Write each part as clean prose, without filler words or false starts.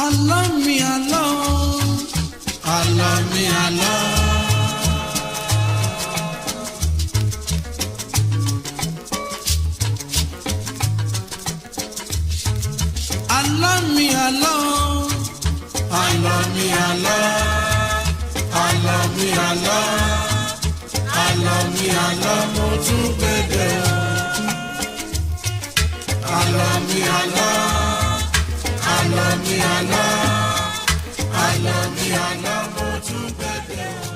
Àlọ́ mi àlọ́, àlọ́ mi àlọ́. Àlọ́ mi àlọ́, àlọ́ mi àlọ́, àlọ́ mi àlọ́, àlọ́ mi àlọ́, mo tún gbèdé o. Àlọ́ mi àlọ́, àlọ́ mi àlọ́, àlọ́ mi àlọ́, mo tún gbèdé o.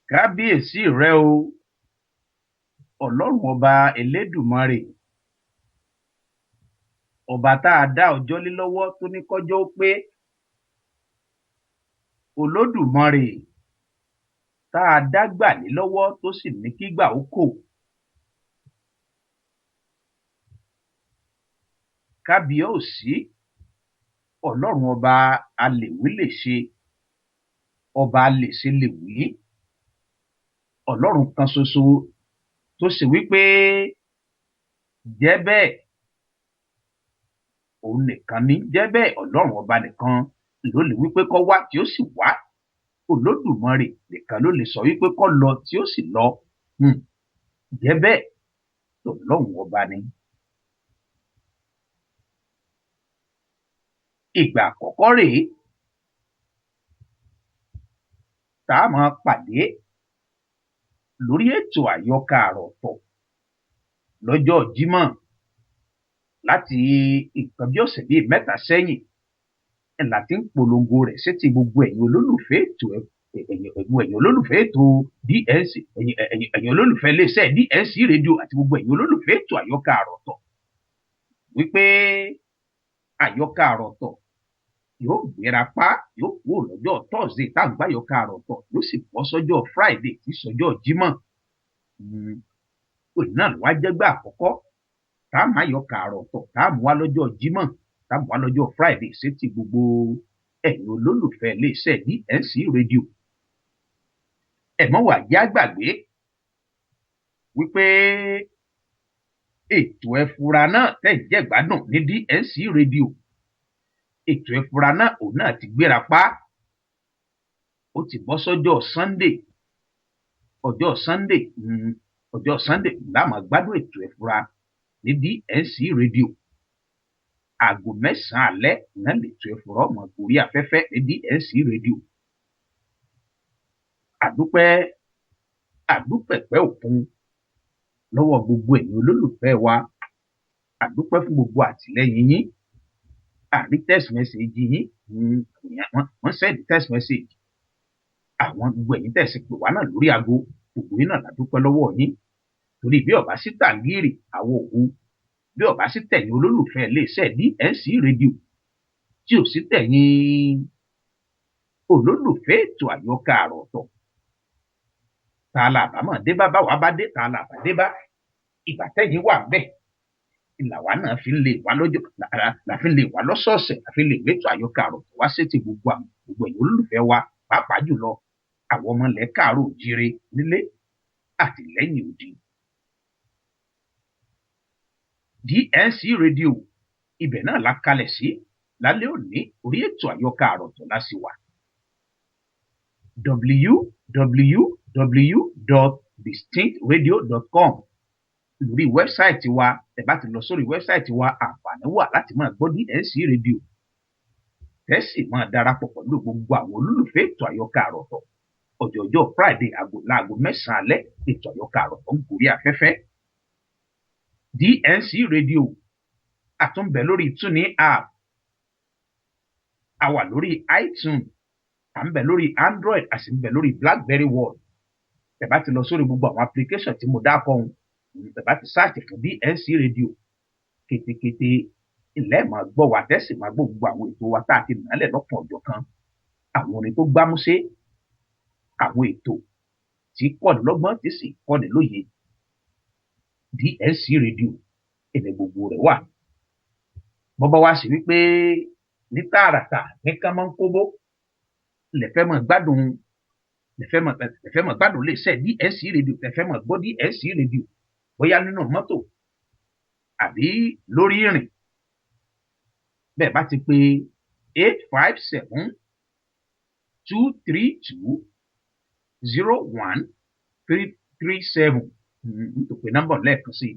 Kábíyèsí rẹ o, Ọlọ́run ọba Elédùmarè, ọba tá a dá ọjọ́ lé lọ́wọ́ tó ní kọ́jọ́ ó pé, Olódùmarè tá a dá gbà lé lọ́wọ́ tó sì ní kígbà ó kò. Kábíyèsí, Ọlọ́run ọba alèwílèṣe, ọba alèṣelèwí, Ọlọ́run kan ṣoṣo tó ṣe wípé jẹ́ bẹ́ẹ̀, òun nìkan ní jẹ́ bẹ́ẹ̀. Ọlọ́run ọba nìkan ló lè wípé kó wá tí ó sì wá. Olódùmarè nìkan ló lè sọ wípé kó lọ tí ó sì lọ. Jẹ́ bẹ́ẹ̀ tọlọ́run ọba ni. Ìgbà àkọ́kọ́ rèé tá a máa pàdé lórí ètò àyọkà àrà ọ̀tọ̀ lọ́jọ́ Jímọ̀ láti nǹkan bí ọ̀sẹ̀ bíi mẹ́ta sẹ́yìn la ti ń polongo rẹ̀ sétí gbogbo ẹ̀yin olólùfẹ́ ètò, ẹ̀yin olólùfẹ́ ètò DNC, ẹ̀yin olólùfẹ́ iléeṣẹ́ DNC rédíò àti gbogbo ẹ̀yin olólùfẹ́ ètò àyọkà àrà ọ̀tọ̀ wípé àyọkà àrà ọ̀tọ̀ yóò gbéra pa, yóò kúrò lọ́jọ́ Thursday tá à ń gbáyọkà àrà ọ̀tọ̀, yóò sì bọ́ sọ́jọ́ Friday tí sọ́jọ́ Jímọ̀. Òní náà ló wá jẹ́gbà àkọ́kọ́ tá a máa yọkà àrà ọ̀tọ̀, tá a mú wá lọ́jọ́ Jímọ̀, tá a mú wá lọ́jọ́ Friday sétí gbogbo ẹ̀yin olólùfẹ́ iléeṣẹ́ DNC rédíò. Ẹ mọ́ wàá jẹ́ àgbàgbé wípé ètò ẹ̀fura náà tẹ̀ ń jẹ̀gbádùn ní DNC rédíò, ètò ẹ̀fura náà òun náà ti gbéra pa, ó ti bọ́ sọ́jọ́ Sunday. Ọjọ́ Sunday, ọjọ́ Sunday la máa gbádùn ètò ẹ̀fura ní DNC rédíò. Aago 9 alẹ́ náà lètò ẹ̀fura ọmọ gorí afẹ́fẹ́ ní DNC rédíò. Àdúpẹ́, àdúpẹ̀pẹ́ òkun lọ́wọ́ gbogbo ẹ̀yin olólùfẹ́ wa. Àdúpẹ́ fún gbogbo àtìlẹ́yìn yín. Àrí text message yín, wọ́n send text message. Àwọn gbogbo ẹ̀yin tẹ̀sí pè wá náà lórí aago, gbogbo yín náà la dúpẹ́ lọ́wọ́ yín. Torí bí ọba sí tàgíìrì àwọn òun, bí ọba sí tẹ̀yìn olólùfẹ́ iléeṣẹ́ DNC rédíò, tí ò sí tẹ̀yìn olólùfẹ́ ètò àyọkà àrà ọ̀tọ̀, ta la àbámọ̀ dé bá, báwa bá dé, ta la àbá dé bá. Ìgbà tẹ̀yìn wà bẹ́ẹ̀ làwa náà fi ń lè wá lọ́jọ́, la fi ń lè wá lọ́sọ̀ọ̀sẹ̀, la fi ń lè gbétò àyọkà àrà ọ̀tọ̀ wá sétí gbogbo àwọn gbogbo ẹ̀yin olólùfẹ́ wa. Pàápàá jùlọ àwọn ọmọ ilẹ̀ káàárọ̀ oòjíire nílé àti lẹ́yìn odi. DNC Radio, ibẹ̀ náà la kalẹ̀ sí lálẹ́ òní. Orí ètò àyọkà àròtọ̀ la sì wà, www.distinctradio.com lórí website wa. Ẹ bá ti lọ sórí website wa, àǹfààní wà láti máa gbọ́ DNC Radio, tẹ́ sì máa darapọ̀ pẹ̀lú gbogbo àwọn olólùfẹ́ ètò àyọkà àròtọ̀. Ọjọ́jọ́ Friday, aago láago 9 alẹ́, ètò àyọkà àròtọ̀ ń gorí afẹ́fẹ́. DNC Radio àtúnbẹ̀ lórí TuneIn app, a wà lórí iTunes, à ń bẹ lórí Android, a sì ń bẹ lórí BlackBerry World. Tẹ́ bá ti lọ sórí gbogbo àwọn application tí mo dákọ̀ ọ̀hún, tẹ́ bá ti search fún DNC Radio, kétékété ilẹ̀ máa gbọ́ wa, tẹ́sí máa gbọ́ gbogbo àwọn ètò wa tá a ti nàálẹ̀ lọ́kàn ọ̀jọ̀ kan, àwọn orin tó gbámúsé, àwọn ètò tí kọ́ni lọ́gbọ́n, tí sì kọ́ni lóye. DNC Radio, ẹ̀bẹ̀ gbogbo rẹ̀ wà. Bọ́bá wa sì wípé ní tààràtà ní kánmọ́nkóbó lẹ̀fẹ́ mọ̀ gbádùn iléeṣẹ́ DNC Radio, lẹ̀fẹ́ mọ̀ gbọ́ DNC Radio, bóyá nínú mọ́tò àbí lórí ìrìn, bẹ́ẹ̀ bá ti pé 857-232-01337, n tó pe nọ́mbà lẹ́ẹ̀kan sí,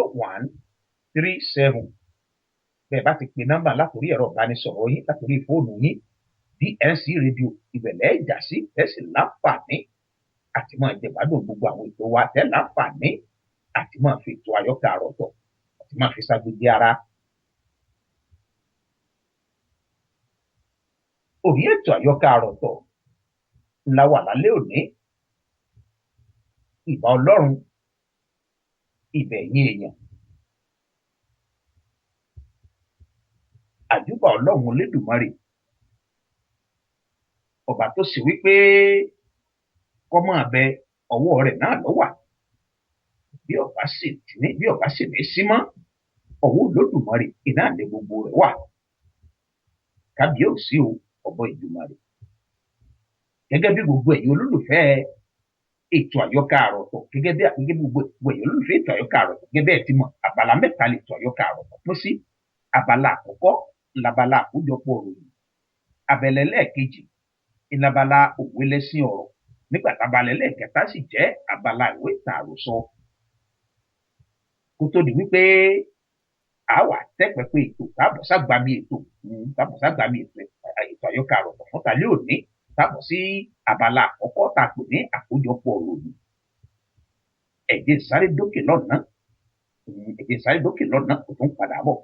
857-232-0137. Bẹ́ẹ̀ bá ti pe nọ́mbà látòrí ẹ̀rọ ìbánisọ̀rọ̀ yín, látòrí fóònù yín, DNC Radio ìbẹ̀lẹ̀ ìjà sí, tẹ́sí láǹfààní àti máa jẹ̀gbádùn gbogbo àwọn ètò wa, tẹ́ láǹfààní àti máa fi ètò àyọkà àròtọ̀ àti máa fi ṣàgbéjì ara. Orí ètò àyọkà àròtọ̀ ńlá wà lálẹ́ òní. Ìbà Ọlọ́run, ìbẹ̀ ẹ̀yin èèyàn, àjúbà Ọlọ́run Olódùmarè, ọba tó sì wípé kọ́ máa bẹ, ọwọ́ rẹ̀ náà ló wà. Bí ọba sì ní sí mọ́, ọwọ́ Olódùmarè iná ní gbogbo rẹ̀ wà. Kábíyèsí o, ọbọ Ìdùmarè. Gẹ́gẹ́ bí gbogbo ẹ̀yin olólùfẹ́ ètò àyọkà àròtọ̀, gẹ́gẹ́ bí gbogbo ẹ̀yin olólùfẹ́ ètò àyọkà àròtọ̀, gẹ́gẹ́ bẹ́ẹ̀ ti mọ̀, abala mẹ́ta lè ètò àyọkà àròtọ̀ pín sí. Abala àkọ́kọ́ labala àkójọpọ̀ òròyìn, abẹ́lẹ̀ lẹ́ẹ̀kejì ìlabala òwe lẹ́sìn ọ̀rọ̀, nígbà tábalẹ̀ lẹ́ẹ̀kẹta sì jẹ́ abala ìwé ìtàn àròsọ. Kó tó di wípé a wà tẹ́pẹ́pẹ́ ètò, káàbọ̀ ságbàmì ètò, káàbọ̀ ságbàmì ètò, ètò àyọkà àròtọ̀ fún tàlẹ́ òní, káàbọ̀ sí abala àkọ́kọ́ tá a pè ní àkójọpọ̀ òròyìn. Ẹ̀jẹ̀ sáré dókè lọ́nà, ẹ̀jẹ̀ sáré dókè lọ́nà, kò tún padà bọ̀.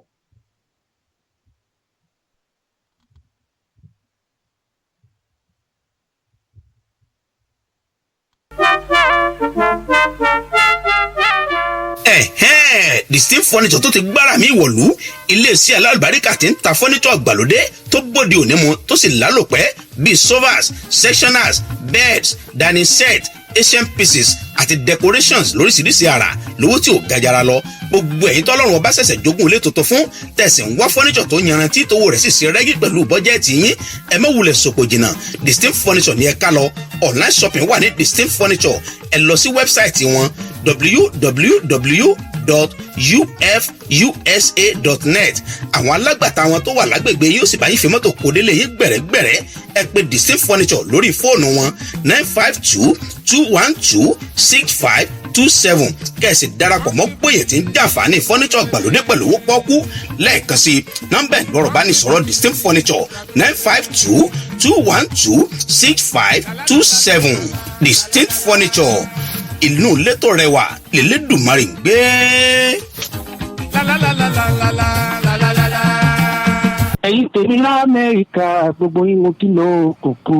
Ẹ̀hẹ́n, Distinct Furniture tó ti gbára mi wọ̀lú, iléeṣẹ́ alálùbáríkà tí ń ta furniture àgbàlódé tó bóde òní mu, tó sì lálòpẹ́, bíi sofas, sectionals, beds, dining set, asian pieces àti decorations lóríṣiríṣi àrà, lówó tí ò gajara lọ. Gbogbo ẹ̀yin tọ́lọ́run ọba ṣẹ̀ṣẹ̀ jogún ilé tuntun fún, tẹ̀sí ń wá furniture tó yanrantí, tówó rẹ̀ sì ṣe rẹ́gí pẹ̀lú bọ́jẹ́ẹ̀tì yín, ẹ má wulẹ̀ sòkò jìnnà. Distinct Furniture ní ẹ ká lọ. Online shopping wà ní Distinct Furniture. Ẹ lọ sí website wọn, www.ufusa.net. Àwọn alágbàtà wọn tó wà lágbègbè yóò sì bá yín fi mọ́tò kó délé yín gbẹ̀rẹ́gbẹ̀rẹ́. Ẹ pè Distinct Furniture lórí fóònù wọn, 952-212-6527, kẹ̀sì darapọ̀ mọ́ gbòye tí ń jàǹfààní furniture gbàlódé pẹ̀lú owó pọ́kú. Lẹ́ẹ̀kan sí, nọ́mbà ìgbọ̀rọ̀ bá ní sọ̀rọ̀ Distinct Furniture, 952-212-6527. Distinct Furniture, ìlú létò rẹwà lélẹ́dùnmarè ń gbé. La la la la la la la la la la. Ẹ̀yin tèmi l'Amẹ́ríkà, gbogbo yín mo kí ló kòkó.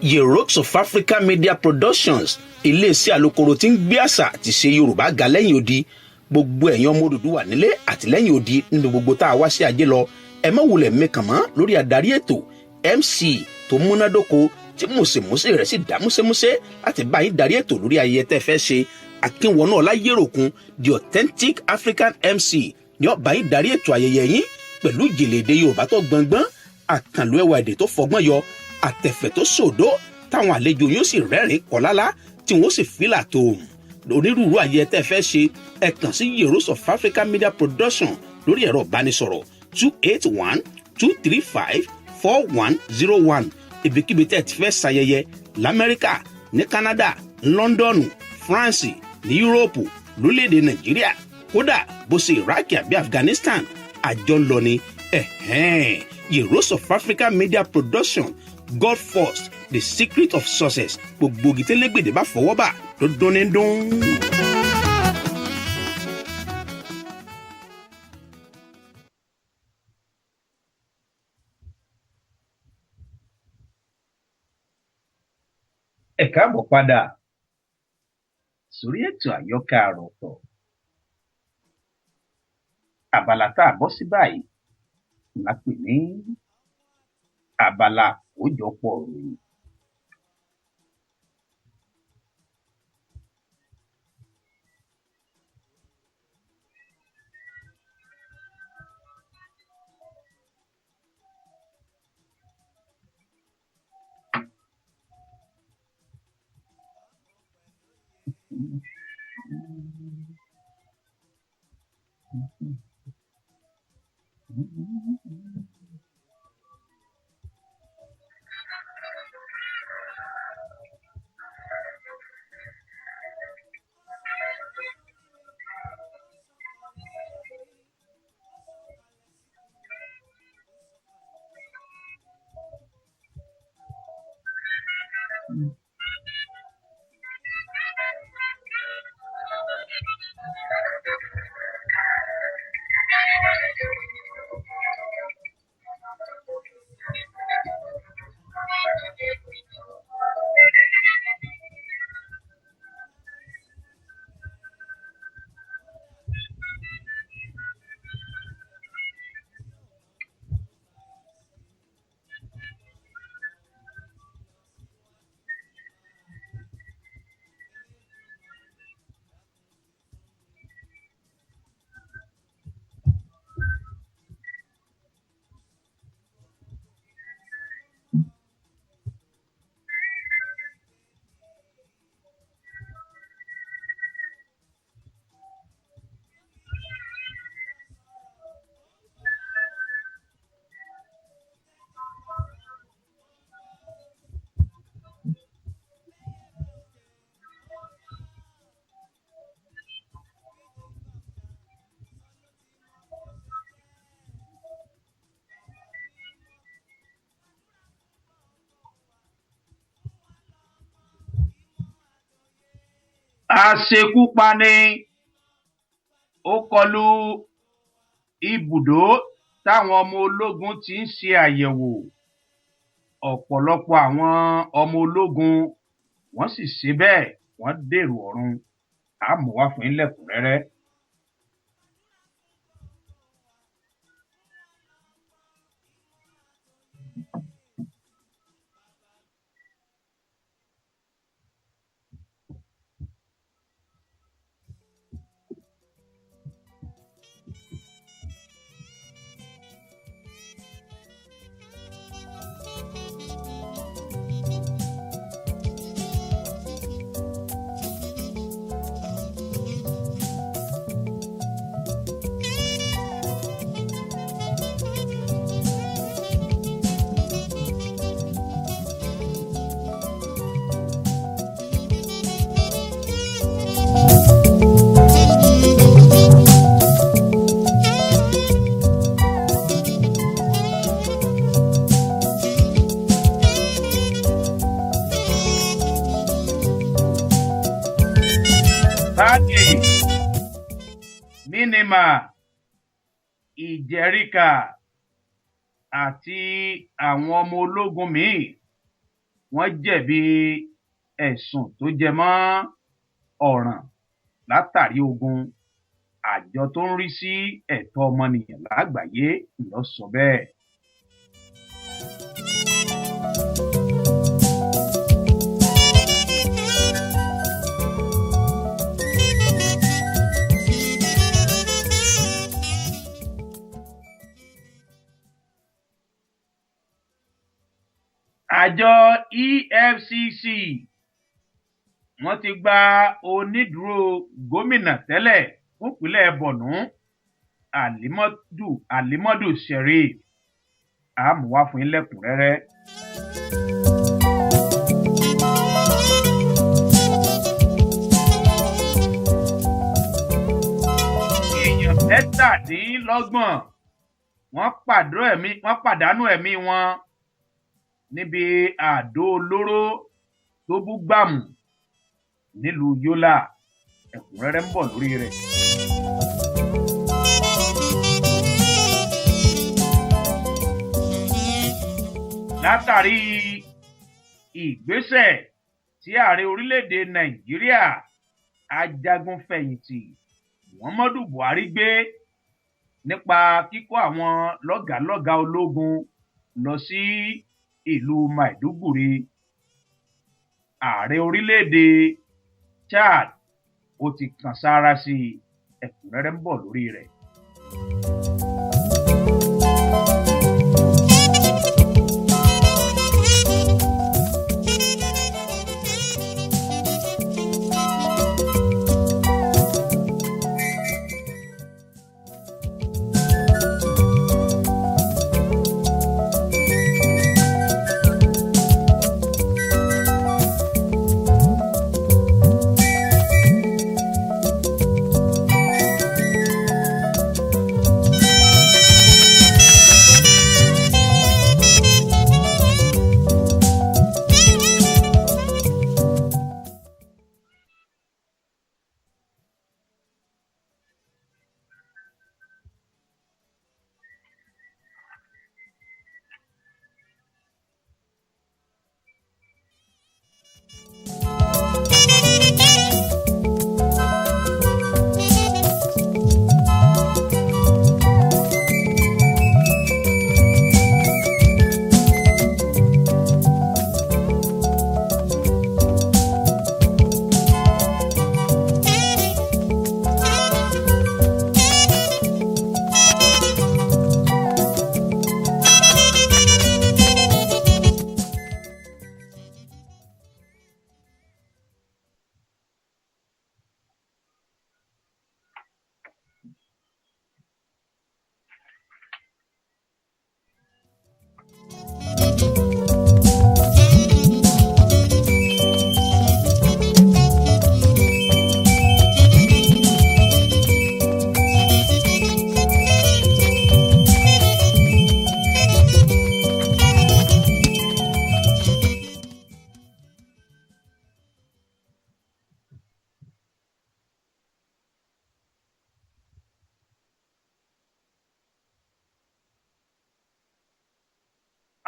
Yerokes of Africa Media Productions, iléeṣẹ́ alukoro tí ń gbé àṣà àti ṣe Yorùbá ga lẹ́yìn odi. Gbogbo ẹ̀yin ọmọ Odùduwà nílé àti lẹ́yìn odi, nínú gbogbo tá a wá sí ajé lọ, ẹ má wulẹ̀ mẹ́kàn mọ́ lórí adarí ètò, MC tó múnádóko. Tí mùsèmùsè rẹ̀ sì dá músémúsé láti bá yín darí ètò lórí ayẹyẹ tẹ́ fẹ́ ṣe. Akínwọnú Ọláyéròkun, the authentic African MC, ní ó bá yín darí ètò ayẹyẹ yín pẹ̀lú ìjìnlẹ̀ èdè Yorùbá tó gbọngbọ́n, àkànlò ẹwà èdè tó fọgbọ́n yọ, àtẹ̀fẹ̀ tó sòdó, táwọn àlejò yóò sì rẹ́rìn kọ́lálá, tí wọ́n sì fílà tó onírúurú ayẹyẹ tẹ́ fẹ́ ṣe. Ẹ kàn sí Heroes of Africa Media Production lórí ẹ̀rọ ìbánisọ̀rọ̀ 281-235-4101. Ibikíbi tẹ́ ẹ ti fẹ́ ṣayẹyẹ lamẹ́ríkà, ní Canada, London, France, ní Yúróòpù, lórílẹ̀‐èdè Nàìjíríà, kódà bó ṣe Iraq àbí Afghanistan, àjọ ń lọ ni. Heroes of Africa Media Production, God first, the secret of success. Gbogbo gìtẹ́lẹ́gbèdè bá fọwọ́ bà tó dún ní dún. Ẹ káàbọ̀ padà sórí ètò Àyọkà Àròtọ̀. Abala tá a bọ́ sí báyìí la pè ní abala àkójọpọ̀ ìròyìn. Aṣekúpani ó kọlu ibùdó táwọn ọmọ ológun ti ń ṣe àyẹ̀wò ọ̀pọ̀lọpọ̀ àwọn ọmọ ológun, wọ́n sì ṣe bẹ́ẹ̀, wọ́n dèrò ọ̀run. Àmọ́ wá fún yín lẹ́kùnrẹ́rẹ́. Báàgì Mínímà, Ìjẹríkà àti àwọn ọmọ ológun míín, wọ́n jẹ̀bi ẹ̀sùn tó jẹ mọ́ ọ̀ràn látàrí ogun. Àjọ tó ń rí sí ẹ̀tọ́ ọmọnìyàn lágbàáyé ló sọ bẹ́ẹ̀. Àjọ EFCC wọ́n ti gba onídùúró gómìnà tẹ́lẹ̀ fúnpínlẹ̀ Borno, Alimodu Sheriff. Àmúwá fún yín lẹ́kùnrẹ́rẹ́. Èèyàn 27 wọ́n pàdánù ẹ̀mí wọn níbi àdó olóró tó bú gbàmù nílùú Yola. Ẹ̀kúnrẹ́rẹ́ ń bọ̀ lórí rẹ̀. Látàrí ìgbésẹ̀ tí ààrẹ orílẹ̀-èdè Nàìjíríà, ajagunfẹ̀yìntì Muhammadu Buhari, gbé nípa kíkó àwọn lọ́gàálọ́gàá ológun lọ sí ìlú Maiduguri, ààrẹ orílẹ̀-èdè Chad ó ti kàn sára sí i. Ẹ̀kúnrẹ́rẹ́ ń bọ̀ lórí rẹ̀.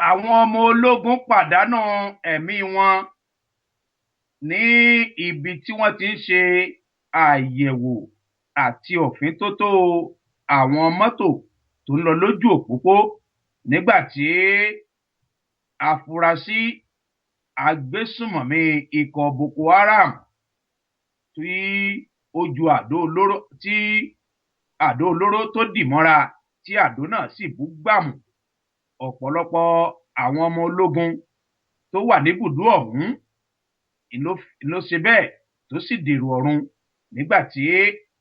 Àwọn ọmọ ológun pàdánù ẹ̀mí wọn ní ibi tí wọ́n ti ń ṣe àyẹ̀wò àti òfíntótó àwọn mọ́tò tó ń lọ lójú òpópó nígbà tí afurasí agbésùmọ̀mí ikọ̀ Boko Haram tí ó ju àdó olóró tí àdó olóró tó dì mọ́ra, tí àdó náà sì bú gbàmù. Ọ̀pọ̀lọpọ̀ àwọn ọmọ ológun tó wà níbùdó ọ̀hún ló ṣe bẹ́ẹ̀ tó sì dèrò ọ̀run, nígbà tí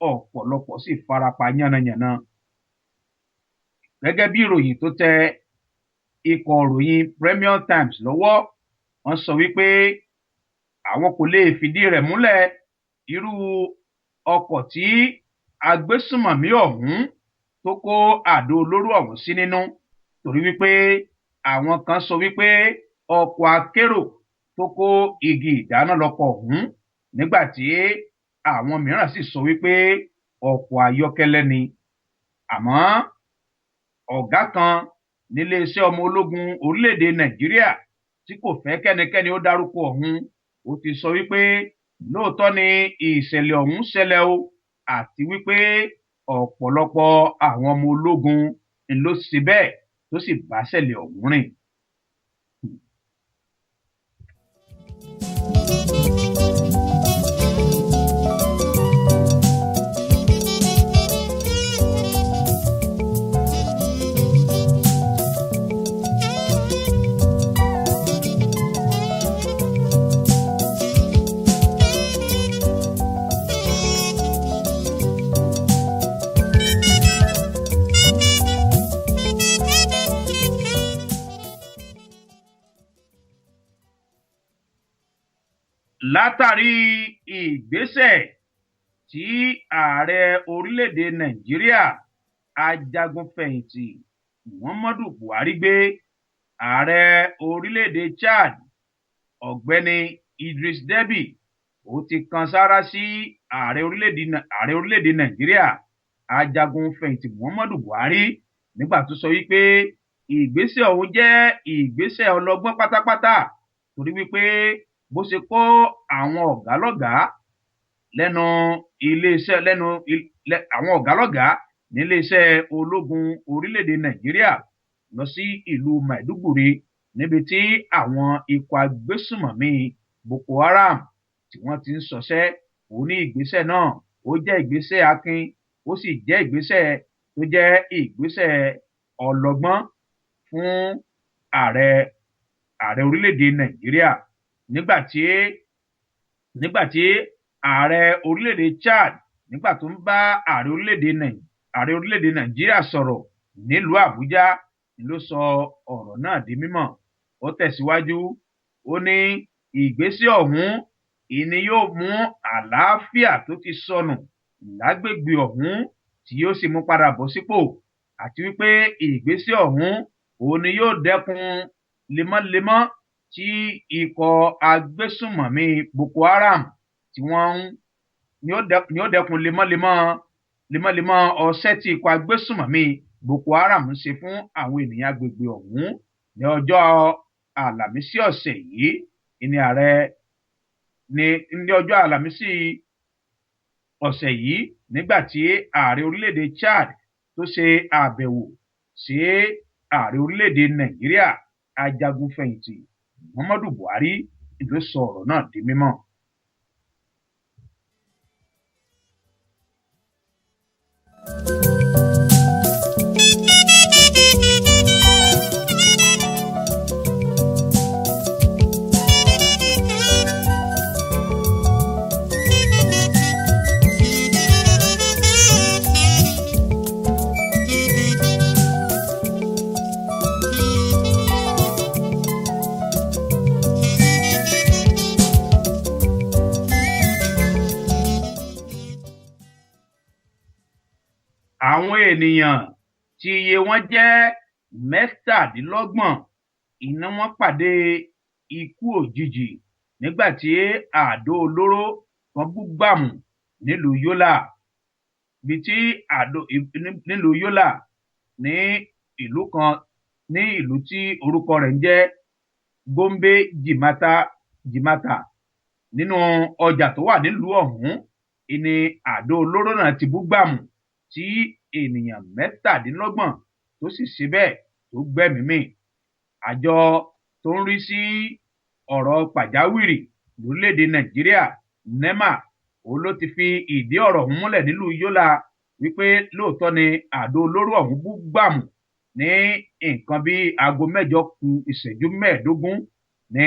ọ̀pọ̀lọpọ̀ sì farapa yánnayànna. Gẹ́gẹ́ bí ìròyìn tó tẹ ikọ̀ ìròyìn Premium Times lọ́wọ́, wọ́n sọ wípé àwọn kò lè fìdí rẹ̀ múlẹ̀ irú ọkọ̀ tí agbésùmọ̀mí ọ̀hún tó kó àdó olóró ọ̀hún sí nínú, torí wípé àwọn kan sọ wípé ọkọ̀ akérò tó kó igi ìdáná lọkọ̀ ọ̀hún, nígbà tí àwọn mìíràn sì sọ wípé ọkọ̀ ayọ́kẹ́lẹ́ ni. Àmọ́ ọ̀gá kan níléeṣẹ́ ọmọ ológun orílẹ̀-èdè Nàìjíríà tí kò fẹ́ kẹ́nikẹ́ni ó dárúkọ ọ̀hún, ó ti sọ wípé lóòótọ́ ni ìṣẹ̀lẹ̀ ọ̀hún ṣẹlẹ̀ o, àti wípé ọ̀pọ̀lọpọ̀ àwọn ọmọ ológun ló ṣe bẹ́ẹ̀ tó sì bá ṣẹlẹ̀ ọ̀hún rìn. Látàrí ìgbésẹ̀ tí ààrẹ orílẹ̀-èdè Nàìjíríà, ajagunfẹ̀yìntì Muhammadu Buhari gbé, ààrẹ orílẹ̀-èdè Chad, Ọ̀gbẹ́ni Idris Deby, ó ti kan sáárá sí ààrẹ orílẹ̀-èdè Nàìjíríà, ajagunfẹ̀yìntì Muhammadu Buhari, nígbà tó sọ wípé ìgbésẹ̀ ọ̀hún jẹ́ ìgbésẹ̀ ọlọ́gbọ́n pátápátá, torí wípé bó ṣe kó àwọn ọ̀gá lọ́gàá lẹ́nu iléeṣẹ́ lẹ́nu àwọn ọ̀gá lọ́gàá níléeṣẹ́ ológun orílẹ̀-èdè Nàìjíríà lọ sí ìlú Maiduguri, níbi tí àwọn ikọ̀ agbésùmọ̀mí Boko Haram tí wọ́n ti ń ṣọṣẹ́. Òun ní ìgbésẹ̀ náà ó jẹ́ ìgbésẹ̀ akin, ó sì jẹ́ ìgbésẹ̀ tó jẹ́ ìgbésẹ̀ ọlọ́gbọ́n fún ààrẹ orílẹ̀-èdè Nàìjíríà. Nígbà tí ààrẹ orílẹ̀-èdè Chad, nígbà tó ń bá ààrẹ orílẹ̀-èdè Nàìjíríà sọ̀rọ̀ nílùú Àbújá ló sọ ọ̀rọ̀ náà di mímọ̀. Ó tẹ̀síwájú, ó ní ìgbésẹ̀ ọ̀hún ìní yóò mú àlàáfíà tó ti sọnù lágbègbè ọ̀hún tí yóò sì mú padà bọ̀ sípò, àti wípé ìgbésẹ̀ ọ̀hún òun ni yóò dẹ́kun lemọ́lemọ́ tí ikọ̀ agbésùnmọ̀mí Boko Haram tí wọ́n ń ní ó dẹ́kun lemọ́lemọ́ ọṣẹ́ tí ikọ̀ agbésùnmọ̀mí Boko Haram ń ṣe fún àwọn ènìyàn agbègbè ọ̀hún. Ní ọjọ́ Àlàmísì ọ̀sẹ̀ yìí ní ààrẹ ní ọjọ́ Àlàmísì ọ̀sẹ̀ yìí, nígbà tí ààrẹ orílẹ̀-èdè Chad tó ṣe àbẹ̀wò sí ààrẹ orílẹ̀-èdè Nàìjíríà, ajagunfẹ̀yìntì Muhammadu Buhari, ló sọ ọ̀rọ̀ náà di mímọ̀. Àwọn ènìyàn tí iye wọn jẹ́ 27 iná wọn pàdé ikú òjijì nígbà tí àdó olóró kan bú gbàmù nílùú Yola, ibi tí àdó nílùú Yola, ní ìlú kan, ní ìlú tí orúkọ rẹ̀ ń jẹ́ Gombe Jimata, nínú ọjà tó wà nílùú ọ̀hún ìní àdó olóró náà ti bú gbàmù, tí ènìyàn 27 tó sì ṣe bẹ́ẹ̀ tó gbẹ́mìí mì. Àjọ tó ń rí sí ọ̀rọ̀ pàjáwìrì lórílẹ̀‐èdè Nàìjíríà, NEMA, òun ló ti fi ìdí ọ̀rọ̀ ọ̀hún múlẹ̀ nílùú Yola wípé lóòótọ́ ni àdó olóró ọ̀hún bú gbàmù ní nǹkan bíi aago 7:45 ní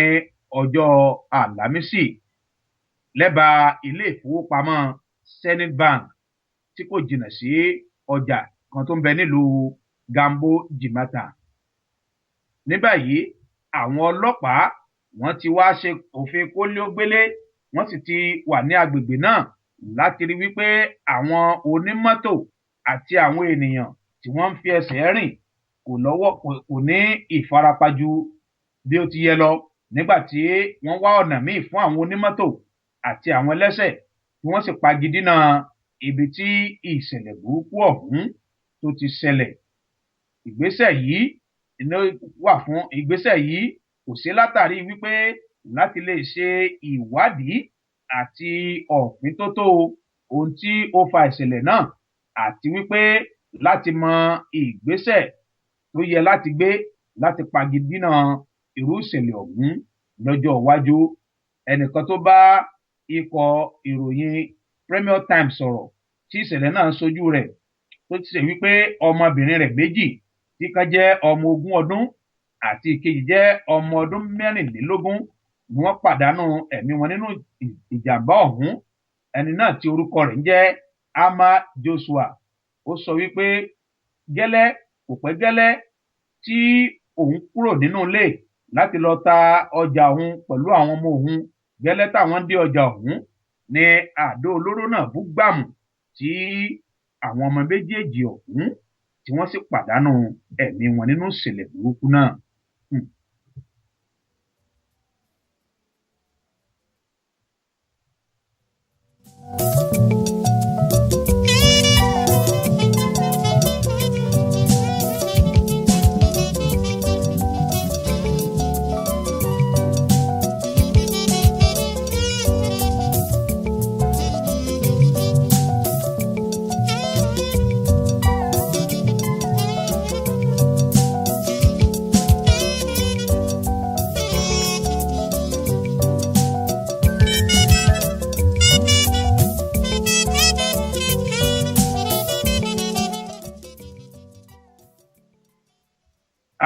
ọjọ́ Àlàmísì, lẹ́bàá ilé ìfowópamọ́ Zenith Bank tí kò jìnnà sí ọjà kan tó ń bẹ nílùú Gambo Jimata. Ní báyìí, àwọn ọlọ́pàá wọ́n ti wá ṣe òfin kónílé-ó-gbélé, wọ́n sì ti wà ní agbègbè náà láti rí wípé àwọn onímọ́tò àti àwọn ènìyàn tí wọ́n ń fi ẹsẹ̀ rìn kò lọ́wọ́ kò ní ìfarapa ju bí ó ti yẹ lọ, nígbà tí wọ́n wá ọ̀nà míì fún àwọn onímọ́tò àti àwọn ẹlẹ́sẹ̀, tí wọ́n sì pagidínà ibi tí ìṣẹ̀lẹ̀ burúkú ọ̀hún tó ti ṣẹlẹ̀. Ìgbésẹ̀ yìí ló wà fún ìgbésẹ̀ yìí kò sí látàrí wípé láti lè ṣe ìwádìí àti ọ̀fíntótó ohun tí ó fa ìṣẹ̀lẹ̀ náà, àti wípé láti mọ ìgbésẹ̀ tó yẹ láti gbé láti pagidínà irú ìṣẹ̀lẹ̀ ọ̀hún lọ́jọ́ iwájú. Ẹnìkan tó bá ikọ̀ ìròyìn Premier Times sọ̀rọ̀ tí ìṣẹ̀lẹ̀ náà ṣojú rẹ̀, tó ti ṣe wípé ọmọbìnrin rẹ̀ méjì, tí kan jẹ́ ọmọ 20 ọdún àti ìkejì jẹ́ ọmọ ọdún 24, ni wọ́n pàdánù ẹ̀mí wọn nínú ìjàmbá ọ̀hún. Ẹni náà tí orúkọ rẹ̀ ń jẹ́ Ama Joshua, ó sọ wípé gẹ́lẹ́ kò pẹ́ gẹ́lẹ́ tí òun kúrò nínú ilé láti lọ ta ọjà òun pẹ̀lú àwọn ọmọ òun. Gẹ́lẹ́ táwọn dé ọjà ọ̀hún ní àdó olóró náà bú gbàmù tí àwọn ọmọ méjèèjì ọ̀hún tí wọ́n sì pàdánù ẹ̀mí wọn nínú ìṣẹ̀lẹ̀ burúkú náà.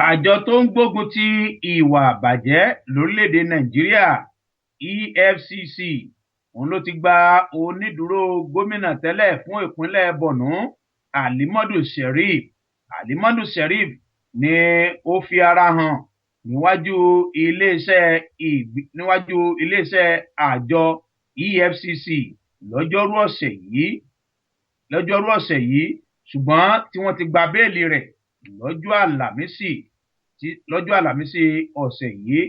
Àjọ tó ń gbógun ti ìwà àbàjẹ́ lórílẹ̀‐èdè Nàìjíríà, EFCC, òun ló ti gba onídùúró gómìnà tẹ́lẹ̀ fún ìpínlẹ̀ Borno, Alimadu Sheriff. Alimadu Sheriff ni ó fi ara hàn níwájú iléeṣẹ́ àjọ EFCC lọ́jọ́rú ọ̀sẹ̀ yìí, ṣùgbọ́n tí wọ́n ti gba béèlì rẹ̀ lọ́jọ́ Àlàmísì ọ̀sẹ̀ yìí.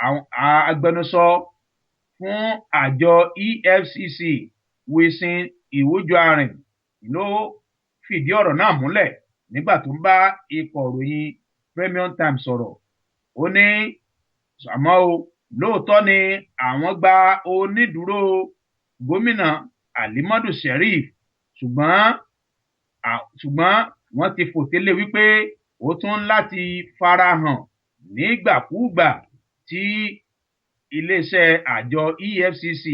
Àwọn agbẹnusọ fún àjọ EFCC, Wilson Ìwójúarìn, ló fìdí ọ̀rọ̀ náà múlẹ̀ nígbà tó ń bá ikọ̀ ìròyìn Premium Times sọ̀rọ̀. Ó ní àmọ́ o, lóòótọ́ ni àwọn gba onídùúró gómìnà Alimadu Sheriff, ṣùgbọ́n wọ́n ti fòtélé wípé ó tún láti farahàn nígbàkúùgbà tí iléeṣẹ́ àjọ EFCC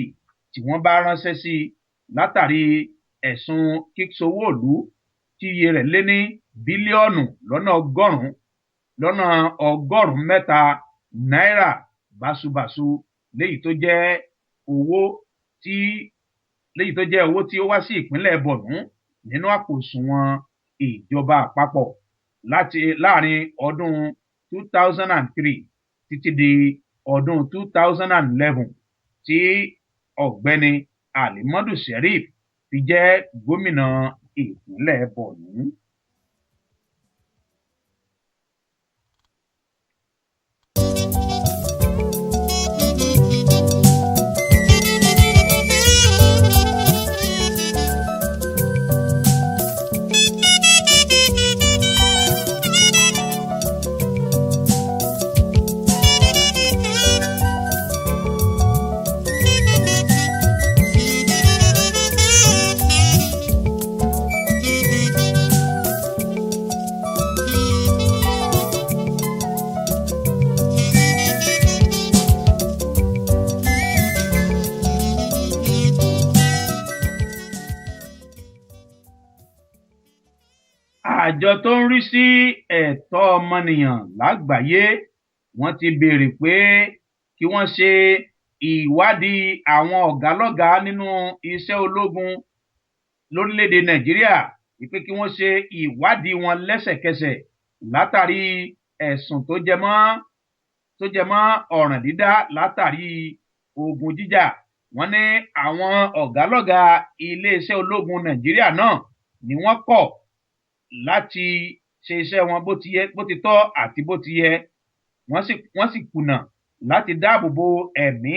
tí wọ́n bá ránṣẹ́ sí i látàrí ẹ̀sùn kíkṣowóòlú tí iye rẹ̀ lé ní bílíọ̀nù lọ́nà 103 náírà báṣubàṣu, léyìí tó jẹ́ owó tí ó wá sí ìpínlẹ̀ Borno nínú àpò òṣùwọ̀n ìjọba àpapọ̀ láti láàrin ọdún 2003 títí di ọdún 2011 tí Ọ̀gbẹ́ni Alimadu Sheriff fi jẹ́ gómìnà ìpínlẹ̀ Borno. Àjọ tó ń rí sí ẹ̀tọ́ ọmọnìyàn lágbàáyé, wọ́n ti béèrè pé kí wọ́n ṣe ìwádìí àwọn ọ̀gálọ́gàá nínú iṣẹ́ ológun lórílẹ̀‐èdè Nàìjíríà, wípé kí wọ́n ṣe ìwádìí wọn lẹ́sẹ̀kẹsẹ̀ látàrí ẹ̀sùn tó jẹ mọ́ ọ̀ràn dídá látàrí ogun jíjà. Wọ́n ní àwọn ọ̀gálọ́gàá iléeṣẹ́ ológun Nàìjíríà náà ni wọ́n kọ̀ láti ṣe iṣẹ́ wọn bó ti yẹ, bó ti tọ́ àti bó ti yẹ. Wọ́n sì kùnà láti dáàbò bo ẹ̀mí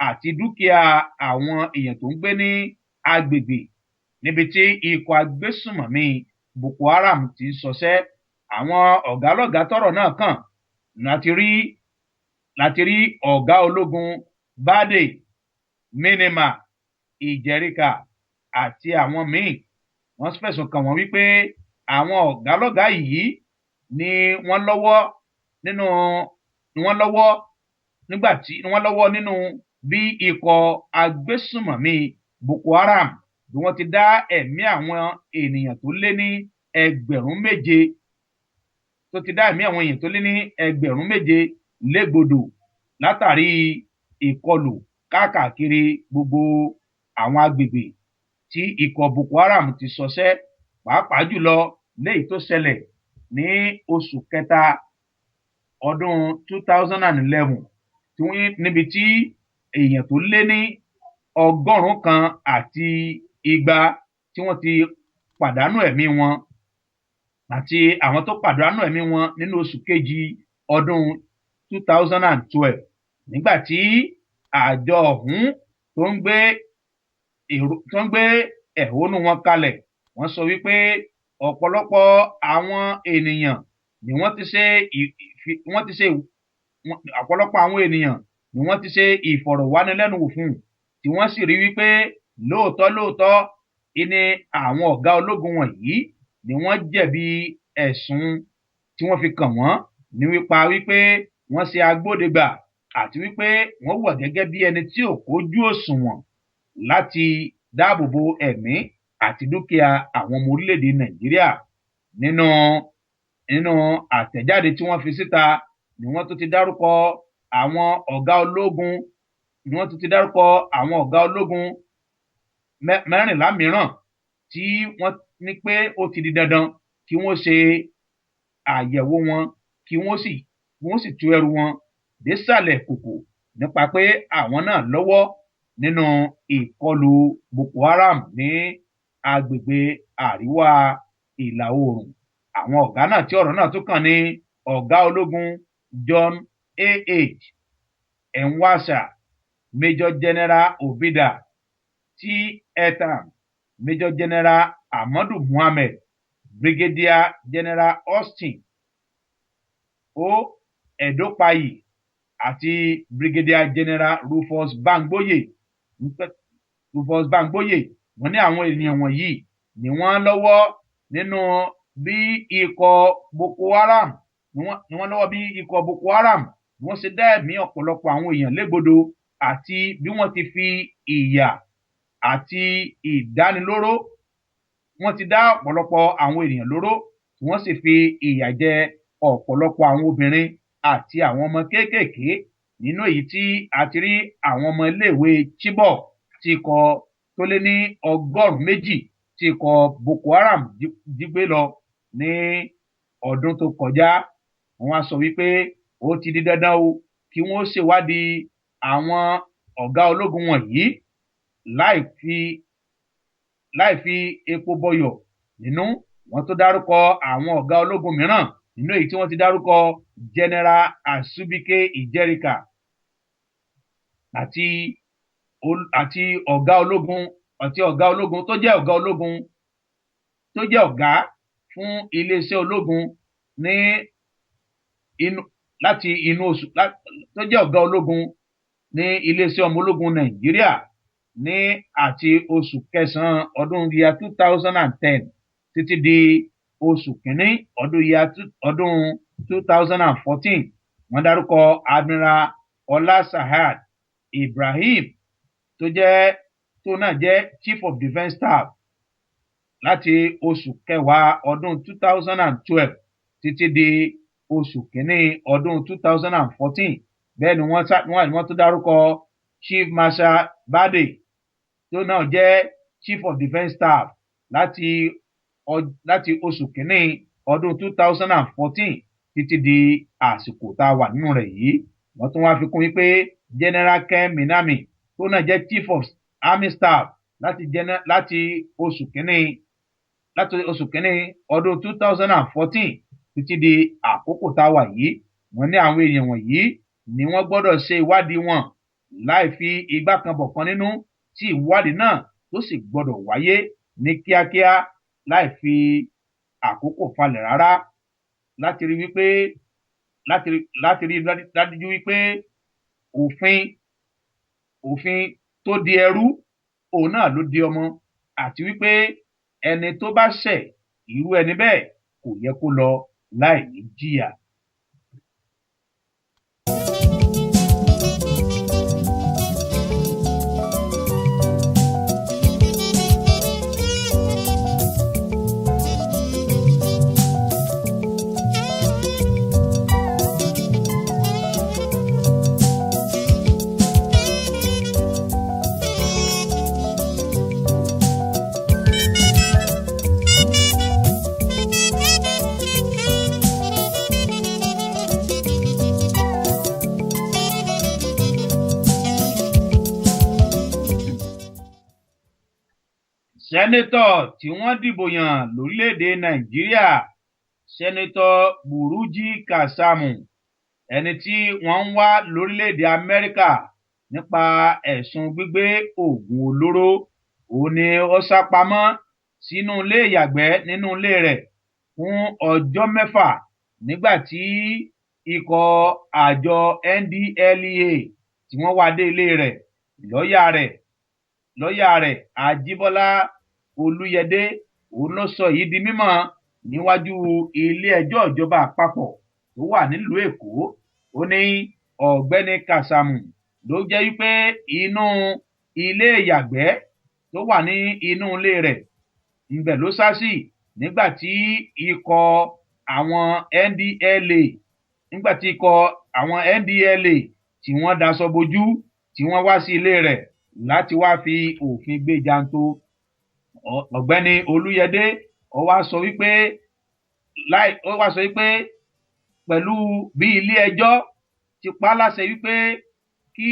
àti dúkìá àwọn èèyàn tó ń gbé ní agbègbè níbi tí ikọ̀ agbésùnmọ̀mí Boko Haram ti ń ṣọṣẹ́. Àwọn ọ̀gálọ́gàá tọ́rọ̀ náà kàn láti rí ọ̀gá ológun Bade Minima Ìjẹríkà àti àwọn míín. Wọ́n fẹ̀sùn kàn wọ́n wípé àwọn ọ̀gálọ́gàá yìí ni wọ́n lọ́wọ́ nígbà tí wọ́n lọ́wọ́ nínú bí ikọ̀ agbésùnmọ̀mí Boko Haram bí wọ́n ti dá ẹ̀mí àwọn ènìyàn tó lé ní 7,000, tó ti dá ẹ̀mí àwọn èèyàn tó lé ní 7,000 légbodò látàrí ìkọlù káàkiri gbogbo àwọn agbègbè tí ikọ̀ Boko Haram ti ṣọṣẹ́, pàápàá jùlọ léyìí tó ṣẹlẹ̀ ní oṣù kẹta ọdún 2011 tí wọ́n níbi tí èèyàn tó lé ní 120 tí wọ́n ti pàdánù ẹ̀mí wọn àti àwọn tó pàdánù ẹ̀mí wọn nínú oṣù kejì ọdún 2012, nígbà tí àjọ ọ̀hún tó ń gbé ẹ̀hónú wọn kalẹ̀. Wọ́n sọ wípé ọ̀pọ̀lọpọ̀ àwọn ènìyàn ni wọ́n ti ṣe wọ́n ti ṣe ọ̀pọ̀lọpọ̀ àwọn ènìyàn ni wọ́n ti ṣe ìfọ̀rọ̀wánilẹ́nuwò fún, tí wọ́n sì rí wípé lóòótọ́ lóòótọ́ ni àwọn ọ̀gá ológun wọ̀nyí ni wọ́n jẹ̀bi ẹ̀sùn tí wọ́n fi kàn wọ́n ní wípa wípé wọ́n ṣe agbódegbà àti wípé wọ́n wà gẹ́gẹ́ bí ẹni tí ò kójú òṣùwọ̀n láti dáàbò bo ẹ̀mí àti dúkìá àwọn ọmọ orílẹ̀-èdè Nàìjíríà. Nínú àtẹ̀jáde tí wọ́n fi síta ni wọ́n tún ti dárúkọ àwọn ọ̀gá ológun ni wọ́n tún ti dárúkọ àwọn ọ̀gá ológun 14 mìíràn tí wọ́n ní pé ó ti di dandan kí wọ́n ṣe àyẹ̀wò wọn, kí wọ́n sì tú ẹrù wọn désàlẹ̀ kòkò nípa pé àwọn náà lọ́wọ́ nínú ìkọlù Boko Haram ní agbègbè àríwá ìlà oòrùn. Àwọn ọ̀gá náà tí ọ̀rọ̀ náà tún kàn ní ọ̀gá ológun John Ah Enwasa, Major General Obida T Etam, Major General Ahmadu Muhammed, Brigadier General Austin O Edopayi àti Brigadier General Rufus Bangboye. Rufus Bangboye. Wọ́n ní àwọn ènìyàn wọ̀nyí ni wọ́n lọ́wọ́ nínú bí ikọ̀ Boko Haram ni wọ́n lọ́wọ́ bí ikọ̀ Boko Haram bí wọ́n ṣe dá ẹ̀mí ọ̀pọ̀lọpọ̀ àwọn èèyàn légbodò àti bí wọ́n ti fi ìyà àti ìdánilóró, wọ́n ti dá ọ̀pọ̀lọpọ̀ àwọn ènìyàn lóró, tí wọ́n sì fi ìyà jẹ ọ̀pọ̀lọpọ̀ àwọn obìnrin àti àwọn ọmọ kéékèèké, nínú èyí tí a ti rí àwọn ọmọ iléèwé Chibok tí ikọ̀ tó lé ní 200 tí ikọ̀ Boko Haram jí gbé lọ ní ọdún tó kọjá. Wọ́n á sọ wípé ó ti di dandan o kí wọ́n ṣèwádìí àwọn ọ̀gá ológun wọ̀nyí láì fi epo bọyọ̀ nínú. Wọ́n tó dárúkọ àwọn ọ̀gá ológun mìíràn, nínú èyí tí wọ́n ti dárúkọ General Asubike Ijerika àti ọ̀gá ológun tó jẹ́ ọ̀gá fún iléeṣẹ́ ológun ní inú láti inú oṣù tó jẹ́ ọ̀gá ológun ní iléeṣẹ́ ọmọ ológun Nàìjíríà ní àti oṣù kẹsànán ọdún year 2010 títí di oṣù kínní ọdún 2014. Wọ́n dárúkọ Admiral Ọlá Sahad Ibrahim tó náà jẹ́ Chief of Defence Staff láti oṣù kẹwàá ọdún 2012 títí di oṣù kínní ọdún 2014. Bẹ́ẹ̀ ni wọ́n tún dárúkọ Chief Marshal Bade tó náà jẹ́ Chief of Defence Staff láti oṣù kínní ọdún 2014 títí di àsìkò tá a wà nínú rẹ̀ yìí. Wọ́n tún wá fi kún wípé General Ken Minami tó náà jẹ́ Chief of Army Staff láti oṣù kínní ọdún 2014 títí di àkókò tá a wà yìí. Wọ́n ní àwọn èèyàn wọ̀nyí ni wọ́n gbọ́dọ̀ ṣe ìwádìí wọn láì fi igbá kan bọ̀ kan nínú, tí ìwádìí náà tó sì gbọ́dọ̀ wáyé ní kíákíá láì fi àkókò falẹ̀ rárá, láti rí dájú wípé òfin tó di ẹrú òun náà ló di ọmọ, àti wípé ẹni tó bá ṣẹ̀, irú ẹni bẹ́ẹ̀ kò yẹ kó lọ láì ní jìyà. Sẹ́nitọ̀ tí wọ́n dìbò yàn lórílẹ̀‐èdè Nàìjíríà, Sẹ́nitọ̀ Burújí Kásámù, ẹni tí wọ́n ń wá lórílẹ̀‐èdè Amẹ́ríkà nípa ẹ̀sùn gbígbé oògùn olóró, òun ni ó sá pamọ́ sínú ilé ìyàgbẹ́ nínú ilé rẹ̀ fún ọjọ́ 6 nígbà tí ikọ̀ àjọ NDLEA tí wọ́n wá dé ilé rẹ̀. Lọ́ọ̀yà rẹ̀, Ajíbọ́lá Olúyẹdé, òun ló sọ èyí di mímọ̀ níwájú ilé-ẹjọ́ ìjọba àpapọ̀ tó wà nílùú Èkó. Ó ní Ọ̀gbẹ́ni Kásámù ló jẹ́ wípé inú ilé ìyàgbẹ́ tó wà ní inú ilé rẹ̀ ńbẹ̀ ló sá sí nígbà tí ikọ̀ àwọn NDLEA tí wọ́n daṣọ bojú, tí wọ́n wá sí ilé rẹ̀ láti wá fi òfin gbé janto. Ọ̀gbẹ́ni Olúyẹdé ó wá sọ wípé pẹ̀lú bí ilé ẹjọ́ ti pa á láṣẹ wípé kí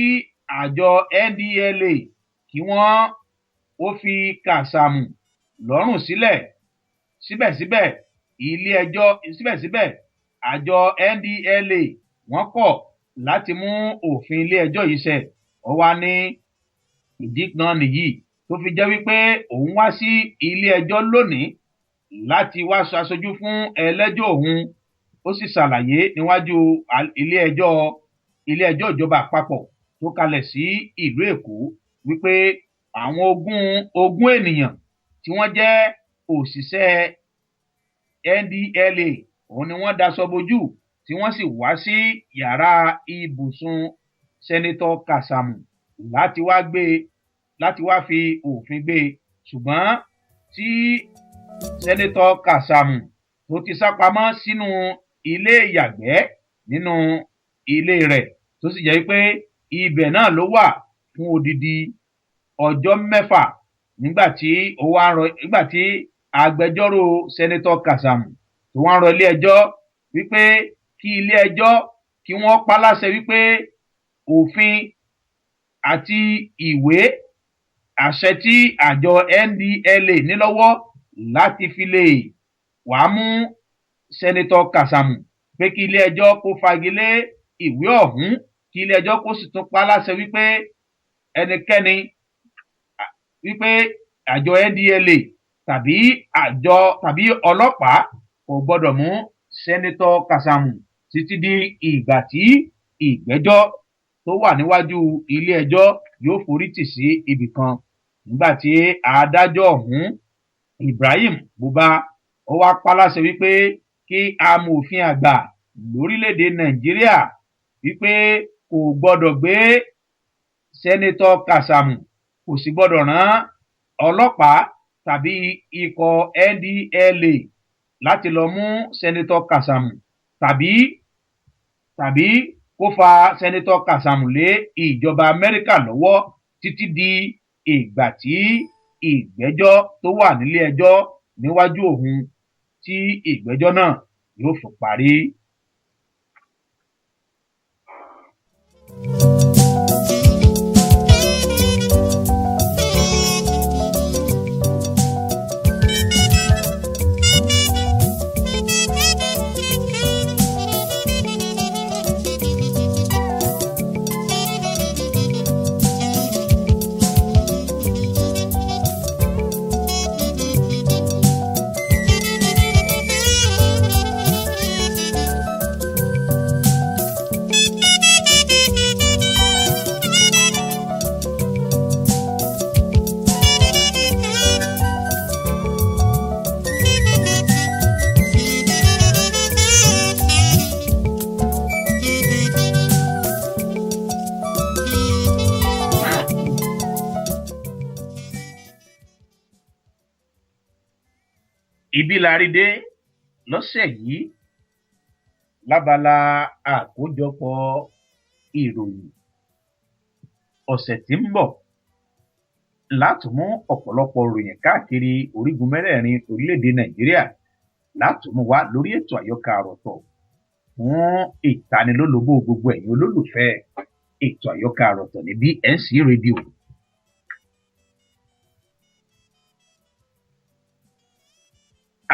àjọ NDLEA kí wọ́n ó fi Kásámù lọ́rùn sílẹ̀, síbẹ̀síbẹ̀ ilé ẹjọ́ síbẹ̀síbẹ̀ àjọ NDLEA wọ́n kọ̀ láti mú òfin ilé ẹjọ́ yìí ṣẹ. Ó wá ní ìdí kan nìyí tó fi jẹ́ wípé òun wá sí ilé ẹjọ́ lónìí láti wá aṣojú fún ẹlẹ́jọ́ òun. Ó sì ṣàlàyé níwájú ilé ẹjọ́ ìjọba àpapọ̀ tó kalẹ̀ sí ìlú Èkó wípé àwọn 20 ènìyàn tí wọ́n jẹ́ òṣìṣẹ́ NDLEA òun ni wọ́n daṣọ bojú tí wọ́n sì wá sí yàrá ibùsùn Sẹ́nitọ̀ Kásámù láti wá fi òfin gbé e, ṣùgbọ́n tí Sẹ́nitọ̀ Kásámù tó ti sá pamọ́ sínú ilé ìyàgbẹ́ nínú ilé rẹ̀, tó sì jẹ́ pé ibẹ̀ náà ló wà fún odidi ọjọ́ 6 nígbà tí agbẹjọ́rò Sẹ́nitọ̀ Kásámù tó wá ń rọ ilé ẹjọ́ wípé kí ilé ẹjọ́ kí wọ́n pa láṣẹ wípé òfin àti ìwé àṣẹ tí àjọ NDLEA ní lọ́wọ́ láti fi lè wàá mú Sẹ́nitọ̀ Kásámù, pé kí ilé ẹjọ́ kó fagilé ìwé ọ̀hún, kí ilé ẹjọ́ kó sì tún pa láṣẹ wípé ẹnikẹ́ni, wípé àjọ NDLEA tàbí àjọ tàbí ọlọ́pàá kò gbọ́dọ̀ mú Sẹ́nitọ̀ Kásámù títí di ìgbà tí ìgbẹ́jọ́ tó wà níwájú ilé ẹjọ́ yóò forí tì sí ibì kan. Nígbà tí adájọ́ ọ̀hún, Ibrahim Buba, ó wá pa láṣẹ wípé kí amòfin àgbà lórílẹ̀‐èdè Nàìjíríà wípé kò gbọ́dọ̀ gbé Sẹ́nitọ̀ Kásámù, kò sì gbọ́dọ̀ rán ọlọ́pàá tàbí ikọ̀ NDLEA láti lọ mú Sẹ́nitọ̀ Kásámù tàbí kó fa Sẹ́nitọ̀ Kásámù lé ìjọba Amẹ́ríkà lọ́wọ́ títí di ìgbà tí ìgbẹ́jọ́ tó wà nílé ẹjọ́ níwájú òun, tí ìgbẹ́jọ́ náà yóò fi parí. Ibi la rí dé lọ́sẹ̀ yìí lábala àkójọpọ̀ ìròyìn. Ọ̀sẹ̀ tí ń bọ̀ láti mú ọ̀pọ̀lọpọ̀ ìròyìn káàkiri orígun mẹ́rẹ̀ẹ̀rin orílẹ̀-èdè Nàìjíríà láti mú wá lórí ètò àyọkà àròtọ̀ fún ìtanilólobó gbogbo ẹ̀yin olólùfẹ́ ètò àyọkà àròtọ̀ ní BNC Radio.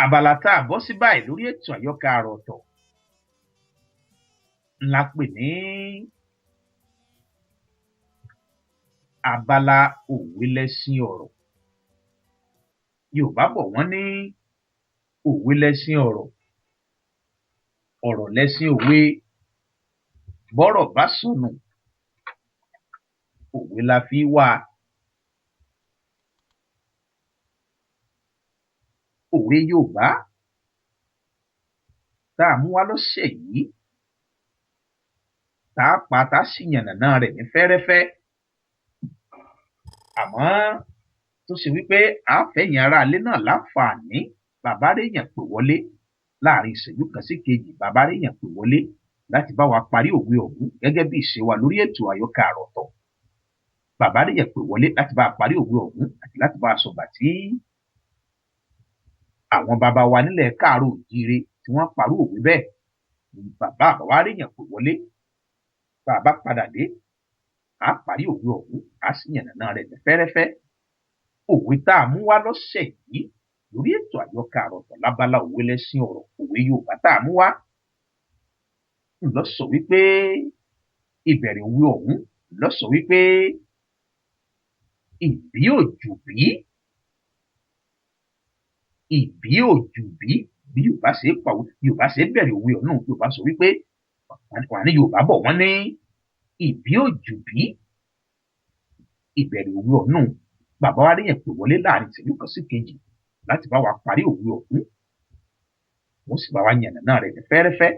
Abala tá a bọ́ sí báyìí lórí ètò àyọkà àrà ọ̀tọ̀ la pè ní abala òwe lẹṣin ọ̀rọ̀. Yorùbá bọ̀ wọ́n ní òwe lẹṣin ọ̀rọ̀, ọ̀rọ̀ lẹṣin òwe. Bọ́rọ̀ bá sọnù, òwe la fi í wá a. Òwe Yorùbá tá a mú wá lọ́sẹ̀ yìí, tá a pa tá a sì yànnàná rẹ̀ ní fẹ́rẹ́fẹ́, àmọ́ tó ṣe wípé a fẹ̀yìn aráalé náà láǹfààní, bàbá réèyàn pè wọlé láàrin ìṣẹ́jú kan sí kejì, bàbá réèyàn pè wọlé láti bá wa parí òwe ọ̀hún gẹ́gẹ́ bí ìṣe wa lórí ètò àyọkà àrà ọ̀tọ̀. Bàbá réèyàn pè wọlé láti bá wa parí òwe ọ̀hún àti láti bá wa sọ̀gbà tí àwọn bàbá wa nílẹ̀ káàárọ̀ oòjíire tí wọ́n parú òwe bẹ́ẹ̀. Bàbá àbáwá réèyàn pè wọlé, bàbá padà dé, á parí òwe ọ̀hún, á sì yànnàná rẹ̀ ní fẹ́rẹ́fẹ́. Òwe tá a mú wá lọ́sẹ̀ yìí lórí ètò àyọkà àrà ọ̀tọ̀ lábala òwe lẹṣin ọ̀rọ̀, òwe Yorùbá tá a mú wá ló sọ wípé ìbẹ̀rẹ̀ òwe ọ̀hún ló sọ wípé ìbí òjùbí, ìbí òjùbí. Bí Yorùbá ṣe pàwọ́, Yorùbá ṣe bẹ̀rẹ̀ òwe ọ̀hún, Yorùbá sọ wípé wà ní Yorùbá bọ̀ wọ́n ní ìbí òjùbí, ìbẹ̀rẹ̀ òwe ọ̀hún. Bàbá wa ríyàn pè wọlé láàrin ìṣẹ́jú kan sí kejì láti bá wa parí òwe ọ̀hún, wọ́n sì bá wa yànnàná rẹ̀ ní fẹ́rẹ́fẹ́.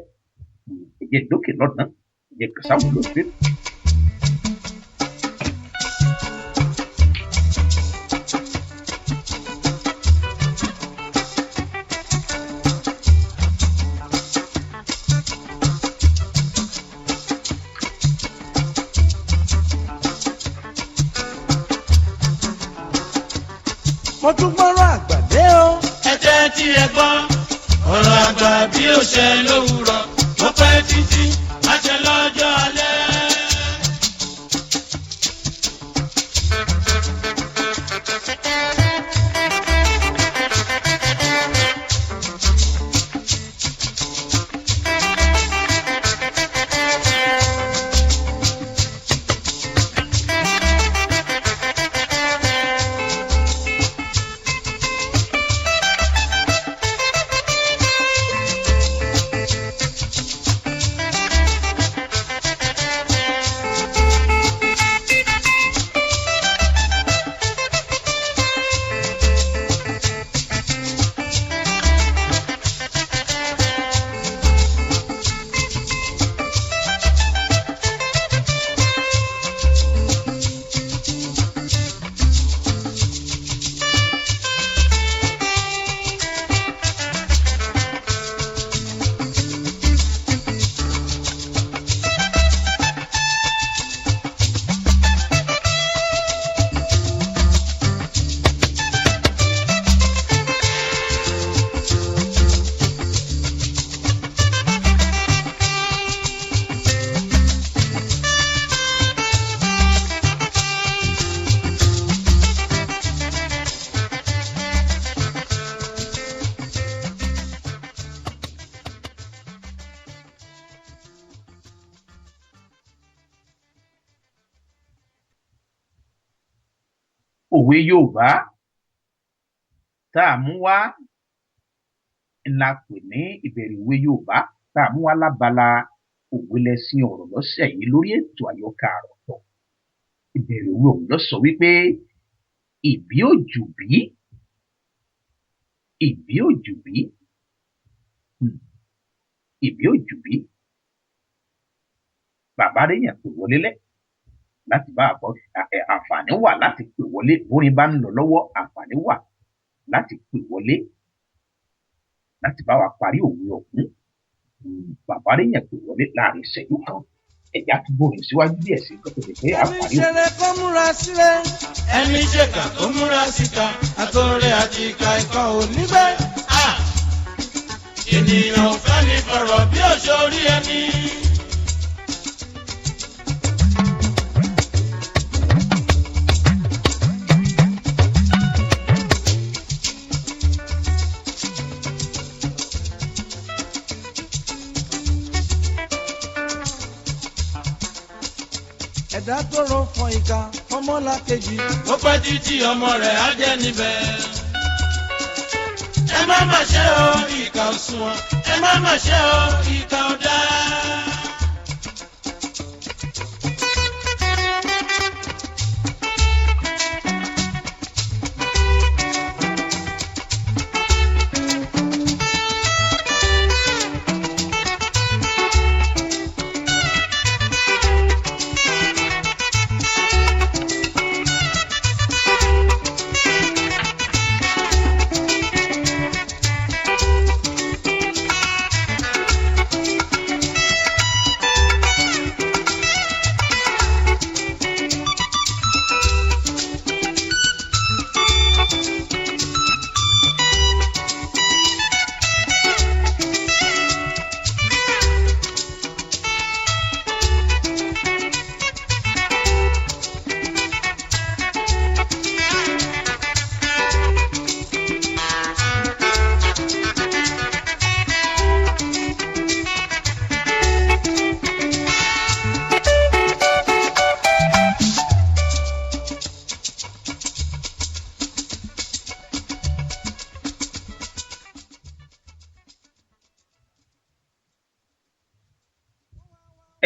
Ẹ̀jẹ̀ dókè lọ́nà, ẹ̀jẹ̀ kẹsàwọ́ lóde. Mo tún gbọ́rọ̀ àgbàdé o. Ẹ jẹ́ tí ẹ gbọ́ ọ̀rọ̀ àgbà bí ó ṣe lówùrọ̀, ó pẹ́ títí àṣẹ lọ́jọ́ alẹ́. Òwe Yorùbá tá a mú wá la pè ní ìbẹ̀rẹ̀ òwe Yorùbá tá a mú wá lábala òwe lẹṣin ọ̀rọ̀ lọ́sẹ̀ yìí lórí ètò àyọkà àrà ọ̀tọ̀. Ìbẹ̀rẹ̀ òwe ọ̀hún ló sọ wípé ìbí òjùbí, ìbí òjùbí, ìbí òjùbí. Bàbá réèyàn pè wọlé lẹ́ láti bá àbọ̀, àǹfààní wà láti pè wọlé bórin bá ń lọ lọ́wọ́, àǹfààní wà láti pè wọlé láti bá wa parí òwe ọ̀hún. Bàbá réèyàn pè wọlé láàrin ìṣẹ́jú kan, ẹ̀já tó gbórin síwájú díẹ̀ sí kó tó di pé a Ẹni parí òwe. ṣeré kó múra sílẹ̀. Ẹni ṣèkà kó múra síta, àtọ̀rẹ́ àti ìka Ikọ̀ ò ní bẹ́ẹ̀. Ènìyàn ò fẹ́ ní fọ̀rọ̀ bí òṣòrí ẹni. Ẹ̀dá tó rọ fọ ìka ọmọlàkejì. Ó pẹ́ títí ọmọ rẹ̀ á jẹ́ níbẹ̀. Ẹ má má ṣe o, ìkà ò sunwọ̀n. Ẹ má má ṣe o, ìkà ò dáa.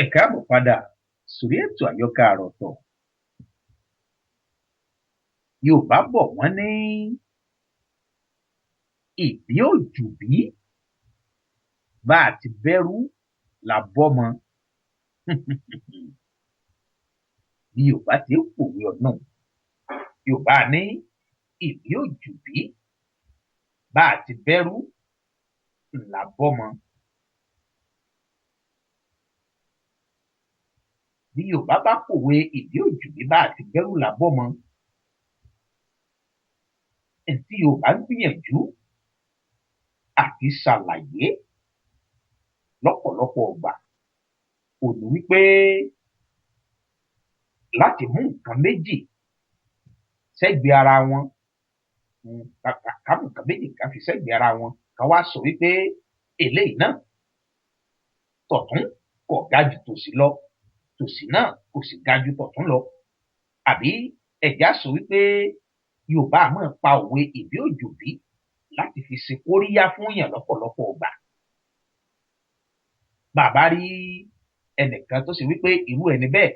Ẹ káàbọ̀ padà sórí ètò àyọkà àròtọ̀. Yorùbá bọ̀ wọ́n ní ìbí òjùbí, bá a ti bẹ́rú la bọ́mọ. Bí Yorùbá ti ń pòwe ọdún, Yorùbá ní ìbí òjùbí, bá a ti bẹ́rú la bọ́mọ. Bí Yorùbá bá pòwe ìbí òjùbí, bá a ti bẹ́rù la bọ́mọ, ǹ tí Yorùbá ń gbìyànjú àti ṣàlàyé lọ́pọ̀lọpọ̀ ọgbà ò ní wípé láti mú nǹkan méjì sẹ́gbẹ̀ẹ́ ara wọn, ká mú nǹkan méjì ká fi sẹ́gbẹ̀ẹ́ ara wọn, ká wá sọ wípé eléyìí náà tọ̀tún kò ga ju tòsì lọ, tòsì náà kò sì ga ju tọ̀tún lọ. Àbí ẹ̀já sọ wípé Yorùbá a máa pa òwe ìbí òjòbí láti fi ṣe kóríyá fún èèyàn lọ́pọ̀lọpọ̀ ọgbà. Bàbá rí ẹnìkan tó ṣe wípé irú ẹni bẹ́ẹ̀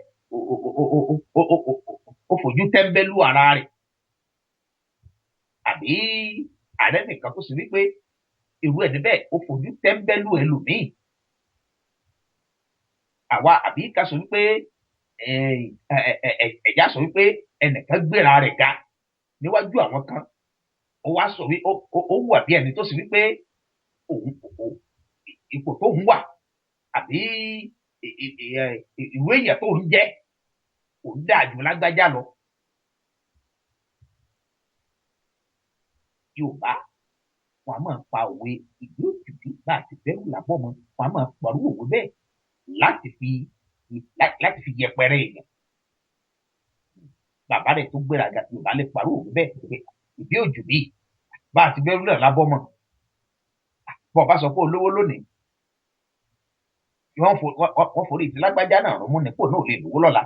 ó fojú tẹ́ńbẹ́lú ara rẹ̀, àbí ààrẹ nìkan tó ṣe wípé irú ẹni bẹ́ẹ̀ ó fojú tẹ́ńbẹ́lú ẹlòmíì. Àwa àbí ká sọ wípé ẹ̀já sọ wípé ẹnìkan gbéra rẹ̀ ga níwájú àwọn kan, ó wá sọ wí ó wùwà bí ẹni tó ṣe wípé òun ipò tóun wà àbí ìwé èèyàn tóun jẹ́ òun dáa ju lágbájá lọ. Yorùbá wọn a máa pa òwe ìbí òjùbí, bá a ti bẹ́rù làbọ́mọ, wọn a máa parú òwe bẹ́ẹ̀ láti fi yẹpẹrẹ èèyàn. Bàbá rẹ̀ tó gbéraga, Yorùbá lè parú òwe bẹ́ẹ̀ pé ìbí òjùbí, bá a ti bẹ́rù náà lábọ́mọ. Bọ́ ọ bá sọ pé olówó lónìí, wọ́n forí ti lágbájá náà rún mú ni kó náà lè lówó lọ́la.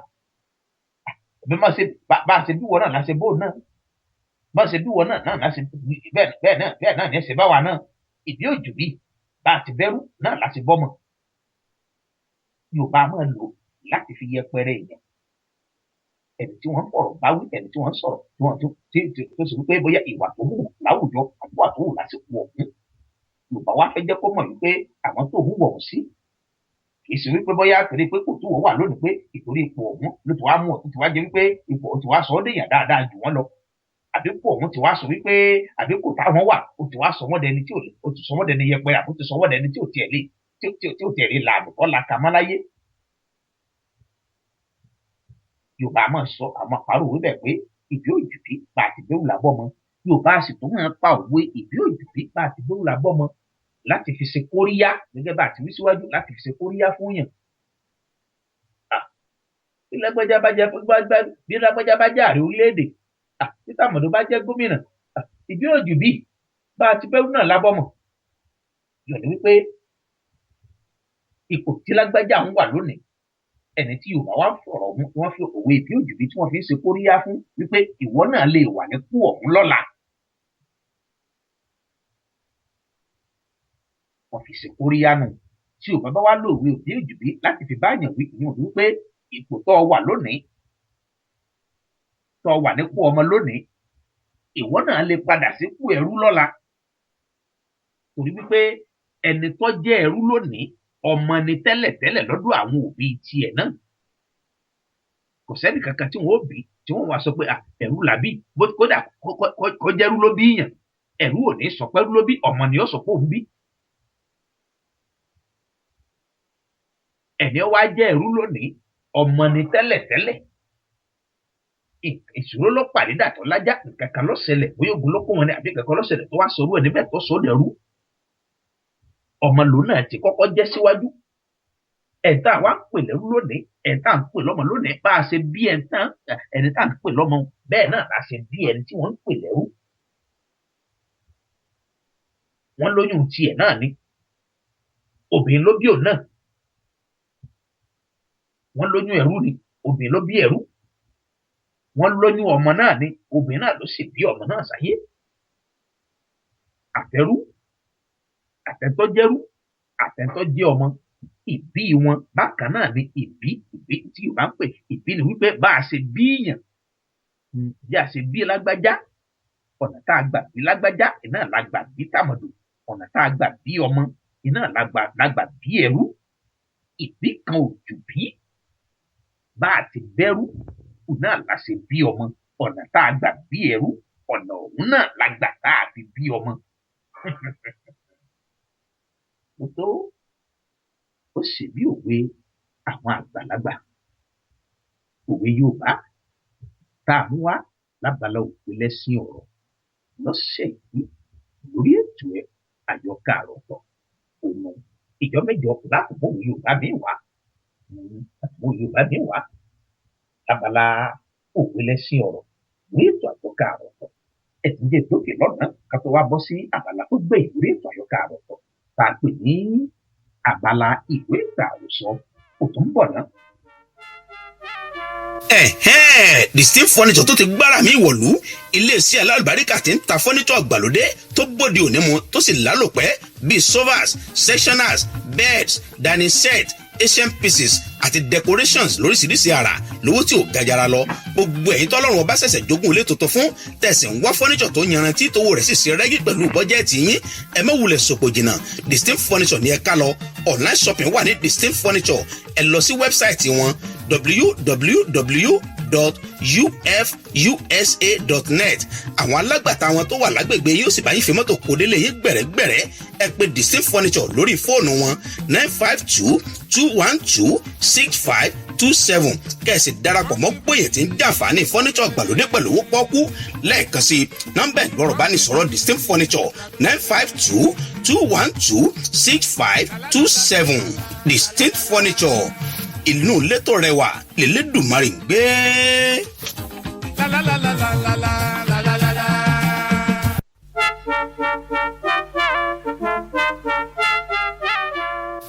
Bí má ṣe bá a ṣe bí wọ́n náà láṣẹ bóun náà, bá a ṣe bí wọ́n náà náà láṣẹ bẹ́ẹ̀ náà ní ẹsẹ̀ báwa náà. Ìbí òjùbí, bá a ti bẹ́rù náà láti bọ́mọ. Yorùbá máa lò láti fi yẹpẹrẹ èèyàn. Ẹni tí wọ́n ń fọ̀rọ̀ bá wí, ẹni tí wọ́n ń sọ̀rọ̀, tí wọ́n tó sì wípé bóyá ìwà tó hù láwùjọ àbí ìwà tó hù lásìkò ọ̀hún. Yorùbá wá fẹ́ jẹ́ kó mọ̀ wípé àwọn tó hùwà ọ̀hún sí kì í ṣe wípé bóyá torí pé kò tó wọ́n wà lónìí pé ìtorí ipò ọ̀hún ló ti wá mú ọ tó ti wá jẹ́ wípé ipò ọ̀hún ti wá sọ ọ́ dèèyàn dáadáa jù wọ́n lọ. Àbí ipò ọ̀hún ti wá sọ wípé àbí kò táwọn wà ó ti wá sọ wọ́n dẹni tí ò ó ti sọ wọ́n dẹni yẹpẹrẹ, àbó ti sọ wọ́n dẹni tí ò tiẹ̀ lè tí ò tiẹ̀ lè la àbùkọ́ la kà mọ́ láyé. Yorùbá máa sọ àwọn àparò òwe bẹ́ẹ̀ pé ìbí òjùbí, bá a ti bẹ́rù làbọ́mọ. Yorùbá sì tún máa pa òwe ìbí òjùbí, bá a ti bẹ́rù làbọ́mọ láti fi ṣe kóríyá gẹ́gẹ́ bá a ti wí síwájú, láti fi ṣe kóríyá fún yàn. Bí lágbájá bá jẹ́ bí lágbájá bá jẹ́ ààrẹ orílẹ̀-èdè, bí tàmọ̀dò bá jẹ́ gómìnà, ìbí òjùbí, bá a ti bẹ́rù náà lábọ́mọ. Yọ̀ ní wípé ipò tí lágbájá ń wà lónìí, Ẹni tí Yorùbá wá fọ̀rọ̀ mú, tí wọ́n fi òwe ìbí òjùbí, tí wọ́n fi ń ṣe kóríyá fún wípé ìwọ náà lè wà nípò ọ̀hún lọ́la, wọ́n fi ṣe kóríyá nù. Tí Yorùbá bá wá lòwe òbí òjùbí láti fi báyàn wí, ìyẹn wípé ipò tó wà lónìí, tó wà nípò ọmọ lónìí, ìwọ náà lè padà sípò ẹrú lọ́la, torí wípé ẹni tó jẹ́ ẹrú lónìí, ọmọ ni tẹ́lẹ̀tẹ́lẹ̀ lọ́dọ̀ àwọn òbí tiẹ̀ náà. Kò sẹ́ni kankan tí wọ́n ó bí tí wọ́n wá sọ pé ẹrú làbí. Kódà kó jẹ́rú ló bí yàn, ẹrú ò ní sọ pé ẹrú ló bí, ọmọ ni ó sọ pé òun bí. Ẹni ó wá jẹ́ ẹrú lónìí, ọmọ ni tẹ́lẹ̀tẹ́lẹ̀. Ìṣòro ló pàdé dàtọ̀ lájá, nǹkan kan ló ṣẹlẹ̀, bóyá ogun ló kó wọn ní àbí nǹkan kan ló ṣẹlẹ̀ tó wá sọrú ẹ̀ níbẹ̀ tó sọ dẹrú. Ọmọ lòun náà ti kọ́kọ́ jẹ́ síwájú. Ẹ̀ńtà wa ń pè lẹ́rú lónìí, ẹ̀ńtà ń pè lọ́mọ lónìí, bá a ṣe bí ẹ̀ńtà ẹni tá à ń pè lọ́mọ, bẹ́ẹ̀ náà la ṣe bí ẹni tí wọ́n ń pè lẹ́rú. Wọ́n lóyún tiẹ̀ náà ni, obìnrin ló bí òun náà. Wọ́n lóyún ẹrú ni, obìnrin ló bí ẹrú. Wọ́n lóyún ọmọ náà ni, obìnrin náà ló sì bí ọmọ náà sáyé. Àtẹrú, àtẹntọ́jẹ́rú, àtẹntọ́jẹ́ ọmọ, ìbí wọn bákan náà ni. Ìbí tí Yorùbá ń pè ìbí ni wípé bá a ṣe bí yàn, bí a ṣe bí lágbájá, ọ̀nà tá a gbà bí lágbájá iná la gbà bí tàmọ̀dò, ọ̀nà tá a gbà bí ọmọ iná la gbà bí ẹrú. Ìbí kan ò jù bí bá a ti bẹ́rú náà la ṣe bí ọmọ, ọ̀nà tá a gbà bí ẹrú, ọ̀nà òun náà la gbà tá a fi bí ọmọ. Ó tó ó sì bí òwe àwọn àgbàlagbà, òwe Yorùbá tá a mú wá lábala òwe lẹ́sìn ọ̀rọ̀ lọ́sẹ̀ yìí lórí ètò ẹ̀ àyọkà àròtọ̀ òun. Ìjọ mẹ́jọ láti mú òwe Yorùbá mi wá, láti mú òwe Yorùbá mi wá lábala òwe lẹ́sìn ọ̀rọ̀ lórí ètò àyọkà àròtọ̀. Ẹ̀sìn jẹ́ ìdókè lọ́nà ká tó wá bọ́ sí abala tó gbẹ̀yìn lórí ètò àyọkà àròtọ̀ tá a pè ní abala ìwé ìtàn àròsọ. Ó tún ń bọ̀ náà. Ẹ̀hẹ́n, The Steve Furniture tó ti gbára mi wọ̀lú, iléeṣẹ́ alálùbáríkà tí ń ta furniture ìgbàlódé tó bóde òní mu, tó sì lálòpẹ́, bíi sofas, sectionals, beds, dining set, asian pieces àti decorations lóríṣiríṣi àrà lówó tí ò gajara lọ. Gbogbo ẹ̀yin tọ́lọ́run ọba ṣẹ̀ṣẹ̀ jogún ilé tuntun fún, tẹ̀sí ń wá furniture tó yanrantí, tówó rẹ̀ sì ṣe rẹ́gí pẹ̀lú bọ́jẹ́ẹ̀tì yín, ẹ má wulẹ̀ sòpò jìnnà. Distinct Furniture ní ẹ ká lọ. Online shopping wà ní Distinct Furniture. Ẹ lọ sí website wọn, www.ufusa.net. Àwọn alágbàtà wọn tó wà lágbègbè yóò sì bá yín fi mọ́tò kó délé yín gbẹ̀rẹ́gbẹ̀rẹ́. Ẹ pè Distinct Furniture lórí fóònù wọn, 952-212-6527, kẹ̀sì darapọ̀ mọ́ gbòye tí ń jàǹfààní furniture gbàlódé pẹ̀lú owó pọ́kú. Lẹ́ẹ̀kan sí, nọ́mbà ìgbọ̀rọ̀ bá ní sọ̀rọ̀ Distinct Furniture, 952-212-6527. Distinct Furniture, ìlú létò rẹwà lélẹ́dùnmarè ń gbé. La la la la la la la la la la.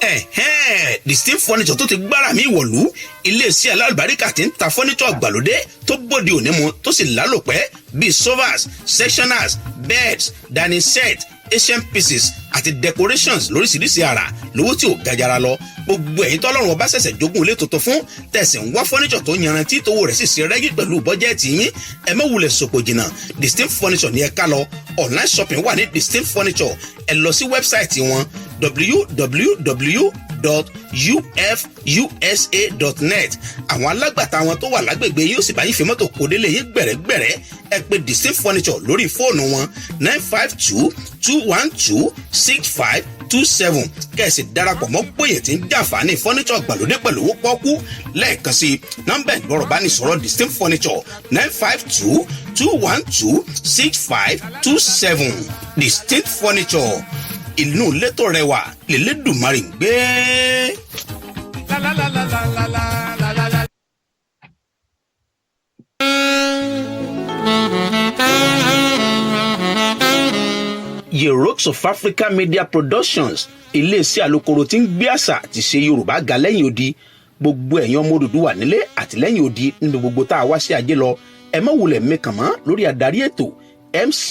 Ẹ̀hẹ́n, Distinct Furniture tó ti gbára mi wọ̀lú, iléeṣẹ́ alálùbáríkà tí ń ta furniture ìgbàlódé tó bóde òní mu, tó sì lálòpẹ́, bíi sofas, sectionals, beds, dining set, asian pieces àti decorations lóríṣiríṣi àrà lówó tí ò gajara lọ. Gbogbo ẹ̀yin tọ́lọ́run ọba ṣẹ̀ṣẹ̀ jogún ilé tuntun fún, tẹ̀sí ń wá furniture tó yanrantí, tówó rẹ̀ sì ṣe rẹ́gí pẹ̀lú bọ́jẹ́ẹ̀tì yín, ẹ má wulẹ̀ sòpò jìnnà. Distinct Furniture ní ẹ ká lọ. Online shopping wà ní Distinct Furniture. Ẹ lọ sí website wọn, www.ufusa.net. Àwọn alágbàtà wọn tó wà lágbègbè yóò sì bá yín fi mọ́tò kó délé yín gbẹ̀rẹ́gbẹ̀rẹ́. Ẹ pè Distinct Furniture lórí fóònù wọn, 952-212-6527, kẹ̀sì darapọ̀ mọ́ gbòye tí ń jàǹfààní furniture gbàlódé pẹ̀lú owó pọ́kú. Lẹ́ẹ̀kan sí, nọ́mbà ìgbọ̀rọ̀ bá ní sọ̀rọ̀ Distinct Furniture, 952-212-6527. Distinct Furniture, ìlú létò rẹwà lélẹ́dùnmarè ń gbé. La la la la la la la la la. Yerokes of Africa Media Productions, iléeṣẹ́ alukoro tí ń gbé àṣà àti ṣe Yorùbá ga lẹ́yìn odi. Gbogbo ẹ̀yin ọmọ Odùduwà nílé àtìlẹ́yìn odi, nínú gbogbo tá a wá sí ajé lọ, ẹ má wulẹ̀ mẹ́kàn mọ́ lórí adarí ètò MC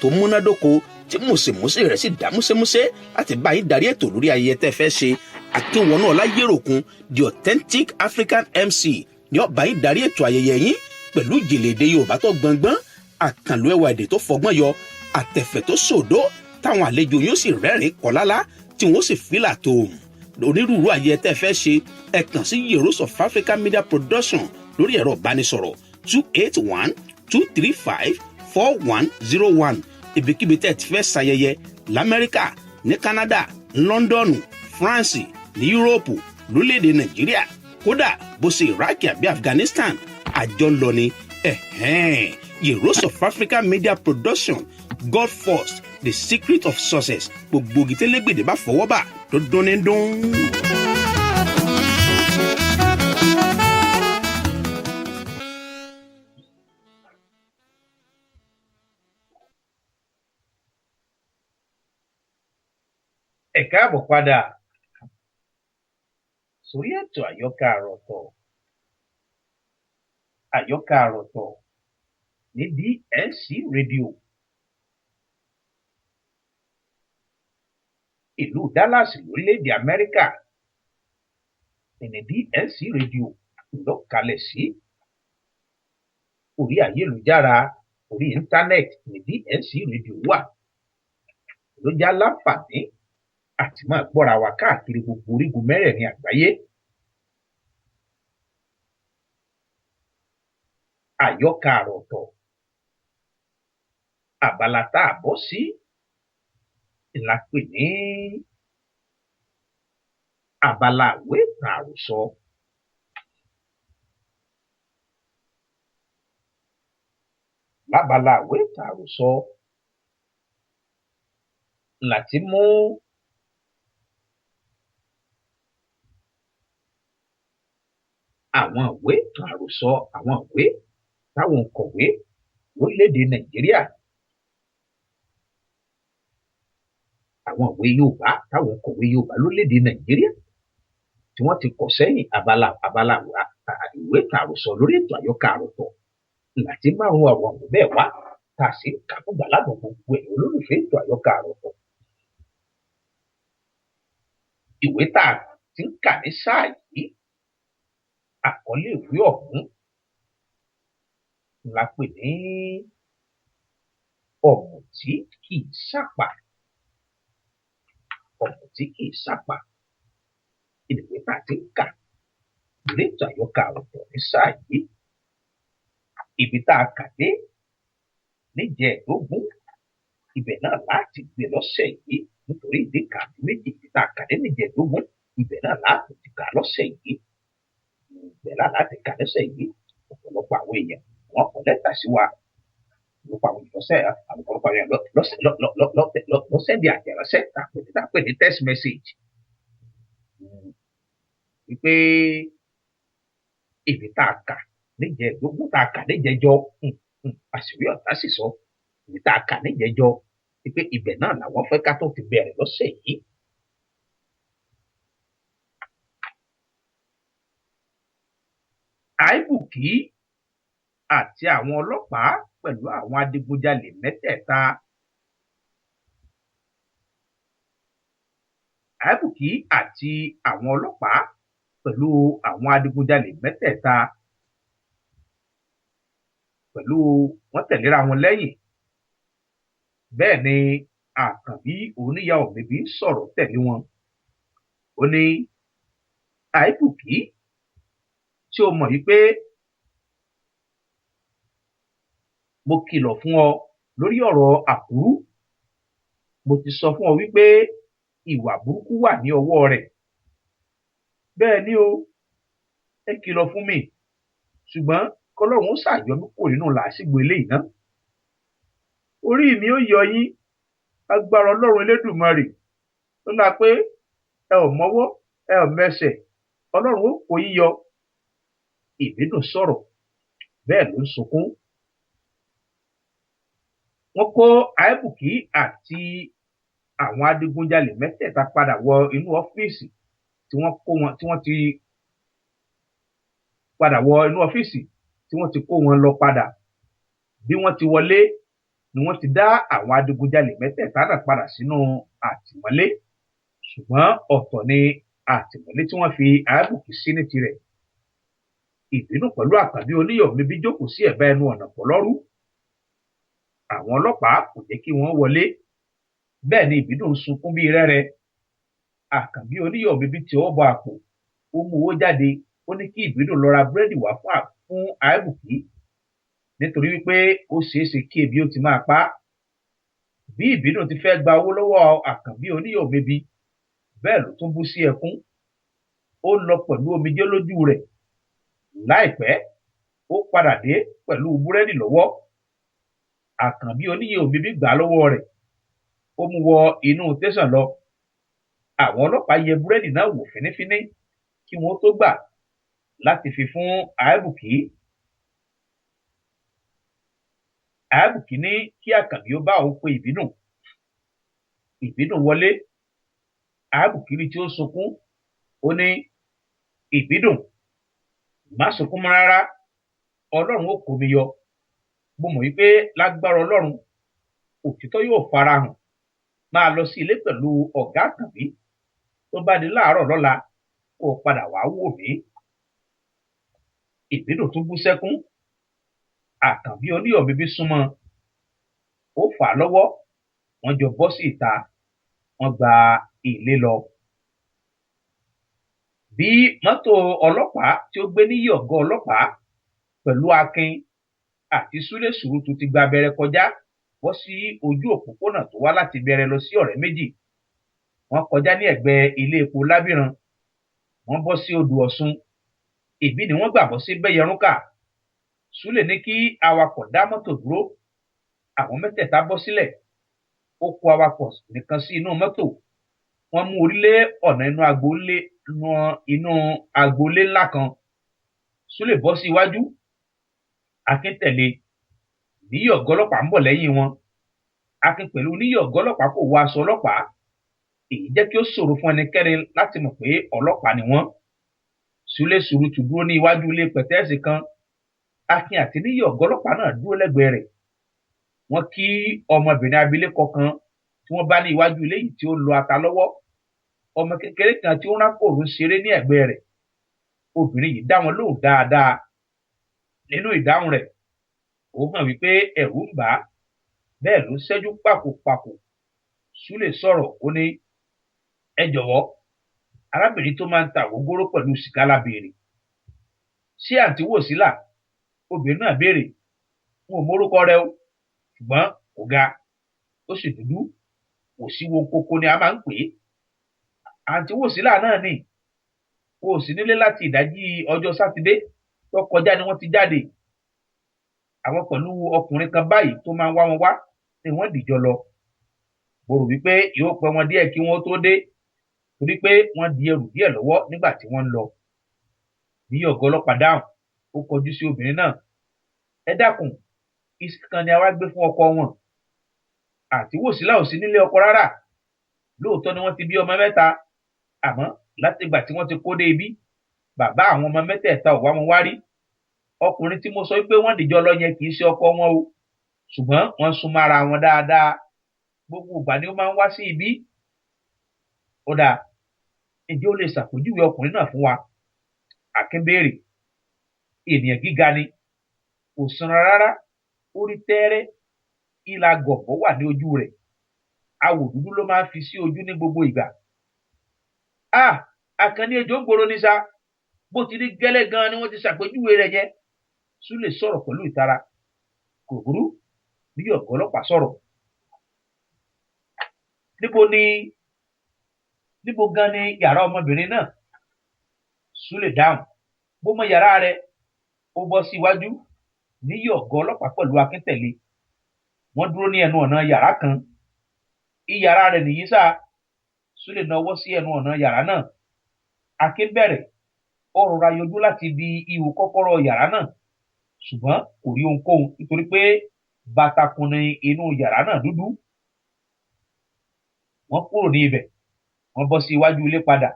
tó múnádóko, tí mùsèmùsè rẹ̀ sì dá músémúsé láti bá yín darí ètò lórí ayẹyẹ tẹ́ fẹ́ ṣe. Akínwọnú Ọláyéròkun, the authentic African MC, ní ó bá yín darí ètò ayẹyẹ yín pẹ̀lú ìjìnlẹ̀ èdè Yorùbá tó gbọngbọ́n, àkànlò ẹwà èdè tó fọgbọ́n yọ, àtẹ̀fẹ̀ tó sòdó, táwọn àlejò yóò sì rẹ́rìn kọ́lálá, tí wọ́n sì fílà tó onírúurú ayẹyẹ tẹ́ fẹ́ ṣe. Ẹ kàn sí Heroes of Africa Media Production lórí ẹ̀rọ ìbánisọ̀rọ̀ 281-235-4101. Ibikíbi tẹ́ ẹ ti fẹ́ ṣayẹyẹ lamẹ́ríkà, ní Canada, London, France, ní Yúróòpù, lórílẹ̀‐èdè Nàìjíríà, kódà bó ṣe Iraq àbí Afghanistan, àjọ ń lọ ni. Heroes of Africa Media Production, God first, the secret of success. Gbogbo gìtẹ́lẹ́gbèdè bá fọwọ́ bà tó dún ní dún. Ẹ káàbọ̀ padà sórí ètò Àyọkà Àròtọ̀. Àyọkà Àròtọ̀ ní DSC Radio, ìlú Dallas lórílẹ̀‐èdè Amẹ́ríkà ní DSC Radio ló kalẹ̀ sí. Orí ayélujára, orí íńtánẹ́ẹ̀tì ní DSC Radio wà, ló já láǹfààní àti máa gbọ́ra wa káàkiri gbogbo orígun mẹ́rẹ̀ẹ̀rin àgbáyé. Àyọkà Àròtọ̀, abala tá a bọ́ sí la pè ní abala ìwé ìtàn àròsọ. Lábala ìwé ìtàn àròsọ láti mú àwọn ìwé ìtàn àròsọ, àwọn ìwé táwọn òǹkọ̀wé lórílẹ̀‐èdè Nàìjíríà, àwọn ìwé Yorùbá táwọn òǹkọ̀wé Yorùbá lórílẹ̀‐èdè Nàìjíríà tí wọ́n ti kọ sẹ́yìn. Abala ìwé ìtàn àròsọ lórí ètò Àyọkà Àròtọ̀ láti márùn àwọn àwọn bẹ́ẹ̀ wá, tá a sì ń kà fún gbàládùn gbogbo ẹ̀yin olólùfẹ́ ètò Àyọkà Àròtọ̀. Ìwé tá a ti ń kà ní sáà yìí, àkọlé ìwé ọ̀hún la pè ní Ọ̀mùtí Kì Í Sàpà. Ọ̀mùtí Kì Í Sàpà, ìwé tá a ti ń kà lórí ètò Àyọkà Àròtọ̀ ní sáà yìí. Ibi tá a kà dé níjẹ̀ẹ́dógún, ibẹ̀ náà láti gbé lọ́sẹ̀ yìí, nítorí ìdí kan àbí méjì. Ibi tá a kà dé níjẹ̀ẹ́dógún, ibẹ̀ náà láti ti kà lọ́sẹ̀ yìí, ibẹ̀ náà láti kà lọ́sẹ̀ yìí. Ọ̀pọ̀lọpọ̀ àwọn èèyàn wọ́n kọ lẹ́tà sí wa, ọ̀pọ̀lọpọ̀ àwọn èèyàn lọ́sẹ̀, ọ̀pọ̀lọpọ̀ àwọn èèyàn lọ́sẹ̀ di àtẹ̀ránṣẹ́ tá a pè ní text message wípé ibi tá a kà níjẹ̀ẹ́dógún, tá a kà níjẹ̀ẹ́jọ, àṣírí ọ̀tá sì sọ, ibi tá a kà níjẹ̀ẹ́jọ, wípé ibẹ̀ náà làwọn fẹ́ ká tó ti bẹ̀rẹ̀ lọ́sẹ̀ yìí. Àìbùkí àti àwọn ọlọ́pàá pẹ̀lú àwọn adigunjalè mẹ́tẹ̀ẹ̀ta. Àìbùkí àti àwọn ọlọ́pàá pẹ̀lú àwọn adigunjalè mẹ́tẹ̀ẹ̀ta pẹ̀lú wọ́n tẹ̀léra wọn lẹ́yìn. Bẹ́ẹ̀ ni Àkànbí oníyàwó bèbí ń sọ̀rọ̀ tẹ̀lé wọn. Ó ní, Àìbùkí, tí o mọ̀ wípé mo kìlọ̀ fún ọ lórí ọ̀rọ̀ Àkúrú, mo ti sọ fún ọ wípé ìwà burúkú wà ní ọwọ́ rẹ̀. Bẹ́ẹ̀ ni o, ẹ kìlọ̀ fún mi, ṣùgbọ́n k'Ọlọ́run ó ṣàyọ mí kúrò nínú làásìgbò eléyìí ná. Orí mi ó yọ yín, agbára Ọlọ́run Elédùmarè tó la pé ẹ ò mọ́wọ́ ẹ ò mẹsẹ̀, Ọlọ́run ó kó yín yọ. Ìbídùn sọ̀rọ̀ bẹ́ẹ̀ ló ń sunkún. Wọ́n kó Àìbùkí àti àwọn adigunjalè mẹ́tẹ̀ẹ̀ta padà wọ inú ọ́fíìsì tí wọ́n kó wọn, tí wọ́n ti Padà wọ inú ọ́fíìsì tí wọ́n ti kó wọn lọ padà. Bí wọ́n ti wọlé ni wọ́n ti dá àwọn adigunjalè mẹ́tẹ̀ẹ̀ta náà padà sínú àtìmọ́lé, ṣùgbọ́n ọ̀tọ̀ ni àtìmọ́lé tí wọ́n fi Àìbùkí sí ní tirẹ̀. Ìbínú pẹ̀lú Àkànbí Oníyọ̀míbí jókòó sí ẹ̀bá ẹnu ọ̀nà pọ̀lọ́rú. Àwọn ọlọ́pàá kò jẹ́ kí wọ́n wọlé. Bẹ́ẹ̀ ni Ìbídùn ń sunkún bíi rẹ́rẹ. Àkànbí Oníyọ̀míbí tí ó bọ àpò, ó mú owó jáde, ó ní kí Ìbídùn lọ ra búrẹ́dì wá fún Àìbùkí nítorí wípé ó ṣeéṣe kí ebi ó ti máa pa á. Bí Ìbídùn ti fẹ́ gba owó lọ́wọ́ Àkànbí Oníyọ̀míbí, bẹ́ẹ̀ ló tún bú sí ẹkún. Ó lọ pẹ̀lú omijé lójú rẹ̀. Láìpẹ́, ó padà dé pẹ̀lú búrẹ́dì lọ́wọ́. Àkànbí Oníyọ̀míbí gbà á lọ́wọ́ rẹ̀, ó mú wọ inú tẹ̀sán lọ. Àwọn ọlọ́pàá yẹ búrẹ́dì náà wò fínífíní kí wọ́n tó gbà láti fi fún Àìbùkí. Àìbùkí ní kí Àkànbí ó bá òun pe Ìbídùn. Ìbídùn wọlé. Àìbùkí rí tí ó sunkún. Ó ní, Ìbídùn, má sunkún mọ́ rárá, Ọlọ́run ó kó mi yọ. Mo mọ̀ wípé lágbára Ọlọ́run, òtítọ́ yóò farahàn. Máa lọ sí ilé pẹ̀lú ọ̀gá Àkànbí. Tó bá di láàárọ̀ lọ́la, kó o padà wá wò mí. Ìbídùn tún bú sẹ́kún. Àkànbí Oníyọ̀míbí súnmọ́. Ó fà á lọ́wọ́. Wọ́n jọ bọ́ sí ìta. Wọ́n gba ilé lọ. Bí mọ́tò ọlọ́pàá tí ó gbé níyì ọ̀gá ọlọ́pàá pẹ̀lú Akin àti Súlè Sùrùtù ti gba abẹ́rẹ́ kọjá bọ́ sí ojú òpópónà tó wá láti Bẹ̀rẹ̀ lọ sí Ọ̀rẹ́ Méjì. Wọ́n kọjá ní ẹ̀gbẹ́ ilé epo Lábìran. Wọ́n bọ́ sí odò Ọ̀ṣun. Ìbí ni wọ́n gbà bọ́ sí Bẹ́yẹrúnkà. Súlè ní kí awakọ̀ dá mọ́tò dúró. Àwọn mẹ́tẹ̀ẹ̀ta bọ́ sílẹ̀. Ó kó awakọ̀ nìkan sí inú mọ́tò. Wọ́n mú orí lé ọ̀nà inú agboolé ńlá kan. Súlè bọ́ sí iwájú. Akin tẹ̀lé. Níyì ọ̀gá ọlọ́pàá ń bọ̀ lẹ́yìn wọn. Akin pẹ̀lú níyì ọ̀gá ọlọ́pàá kò wọ aṣọ ọlọ́pàá. Èyí jẹ́ kí ó ṣòro fún ẹnikẹ́ni láti mọ̀ pé ọlọ́pàá ni wọ́n. Súlè Sùrùtù dúró ní iwájú ilé pẹ̀tẹ́ẹ̀sì kan. Akin àti níyì ọ̀gá ọlọ́pàá náà dúró lẹ́gbẹ̀ẹ́ rẹ̀. Wọ́n kí ọmọbìnrin abilékọ kan tí wọ́n bá ní iwájú ilé yìí tí ó lọ ata lọ́wọ́. Ọmọ kékeré kan tí ó ń rákòrò ń ṣeré ní ẹ̀gbẹ́ rẹ̀. Obìnrin yìí dá wọn lóhùn dáadáa. Nínú ìdáhùn rẹ̀, ó hàn wípé ẹ̀rù ń bà á. Bẹ́ẹ̀ ló ń ṣẹ́jú pàkòpàkò. Súlè sọ̀rọ̀, ó ní, ẹ jọ̀wọ́, arábìnrin tó máa ń ta ògógóró pẹ̀lú sìgá la béèrè. Ṣé àǹtí Wòsílà? Obìnrin náà béèrè. N ò mórúkọ rẹ̀ o, ṣùgbọ́n kò ga, ó sì dúdú. Kò sí wo koko ni a máa ń pè é. Àǹtí Wòsílà náà ni. Kò sí nílé láti ìdájí ọjọ́ Sátidé tó kọjá ni wọ́n ti jáde. Àwọn pẹ̀lú ọkùnrin kan báyìí tó máa ń wá wọn wá ni wọ́n dìjọ lọ. Mo rò wípé yóò pẹ́ wọn díẹ̀ kí wọ́n tó dé, torí pé wọ́n di ẹrù díẹ̀ lọ́wọ́ nígbà tí wọ́n ń lọ. Níyì ọ̀gá ọlọ́pàá dáhùn, ó kọjú sí obìnrin náà. Ẹ dákun, iṣẹ́ kan ni a wá gbé fún ọkọ wọn. Àǹtí Wòsílà ò sí nílé ọkọ rárá. Lóòótọ́ ni wọ́n ti bí ọmọ mẹ́ta, àmọ́ látìgbà tí wọ́n ti kó dé ibí, bàbá àwọn ọmọ mẹ́tẹ̀ẹ̀ta ò wá wọn wá rí. Ọkùnrin tí mo sọ wípé wọ́n dìjọ lọ yẹn kì í ṣe ọkọ wọn o, ṣùgbọ́n wọ́n súnmọ́ ara wọn dáadáa. Gbogbo ìgbà ni ó máa ń wá sí ibí. Ó dáa, ǹjẹ́ o lè ṣàpèjúwe ọkùnrin náà fún wa? Akin béèrè. Ènìyàn gíga ni, kò sanra rárá, ó rí tẹ́ẹ́rẹ́, ìlà gọ̀bọ́ wà ní ojú rẹ̀. Awò dúdú ló máa ń fi sí ojú ní gbogbo ìgbà. Ah! Àkànní ejò ń gbòòrò ní sa. Bó ti rí gẹ́lẹ́ gan-an ni wọ́n ti ṣàpèjúwe rẹ̀ yẹn. Súlè sọ̀rọ̀ pẹ̀lú ìtara. Kò burú, bí ọ̀gá ọlọ́pàá sọ̀rọ̀. Níbo gan ni yàrá ọmọbìnrin náà? Súlè dáhùn. Bó mọ yàrá rẹ̀, ó bọ́ sí iwájú. Níyì ọ̀gá ọlọ́pàá pẹ̀lú Akin tẹ̀lé. Wọ́n dúró ní ẹnu ọ̀nà yàrá kan. Iyàrá rẹ̀ nìyí sá. Súlè nawọ́ sí ẹnu ọ̀nà yàrá náà. Akin bẹ̀rẹ̀. Ó rọra yọjú láti ibi ihò kọ́kọ́rọ́ yàrá náà, ṣùgbọ́n kò rí ohunkóhun nítorí pé bàtàkùn ni inú yàrá náà dúdú. Wọ́n kúrò ní ibẹ̀, wọ́n bọ́ sí iwájú ilé padà.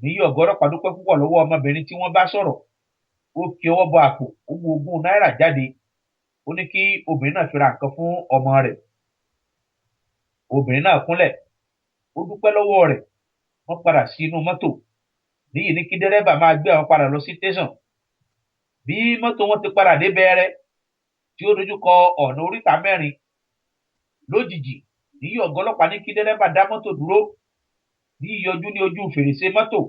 Níyì ọ̀gá ọlọ́pàá dúpẹ́ púpọ̀ lọ́wọ́ ọmọbìnrin tí wọ́n bá sọ̀rọ̀. Ó kí ọwọ́ bọ àpò, ó mú 20 náírà jáde. Ó ní kí obìnrin náà fi ra nǹkan fún ọmọ rẹ̀. Obìnrin náà kúnlẹ̀, ó dúpẹ́ lọ́wọ́ rẹ̀. Wọ́n padà sí inú mọ́tò. Níyì ní kí dẹ́rẹ́bà máa gbé àwọn padà lọ sí tẹ̀sán. Bí mọ́tò wọn ti padà dé Bẹẹrẹ tí ó dojú kọ ọ̀nà oríta mẹ́rin, lójijì Níyì ọ̀gá ọlọ́pàá ní kí dẹ́rẹ́bà dá mọ́tò dúró. Níyì yọjú ní ojú fèrèsé mọ́tò,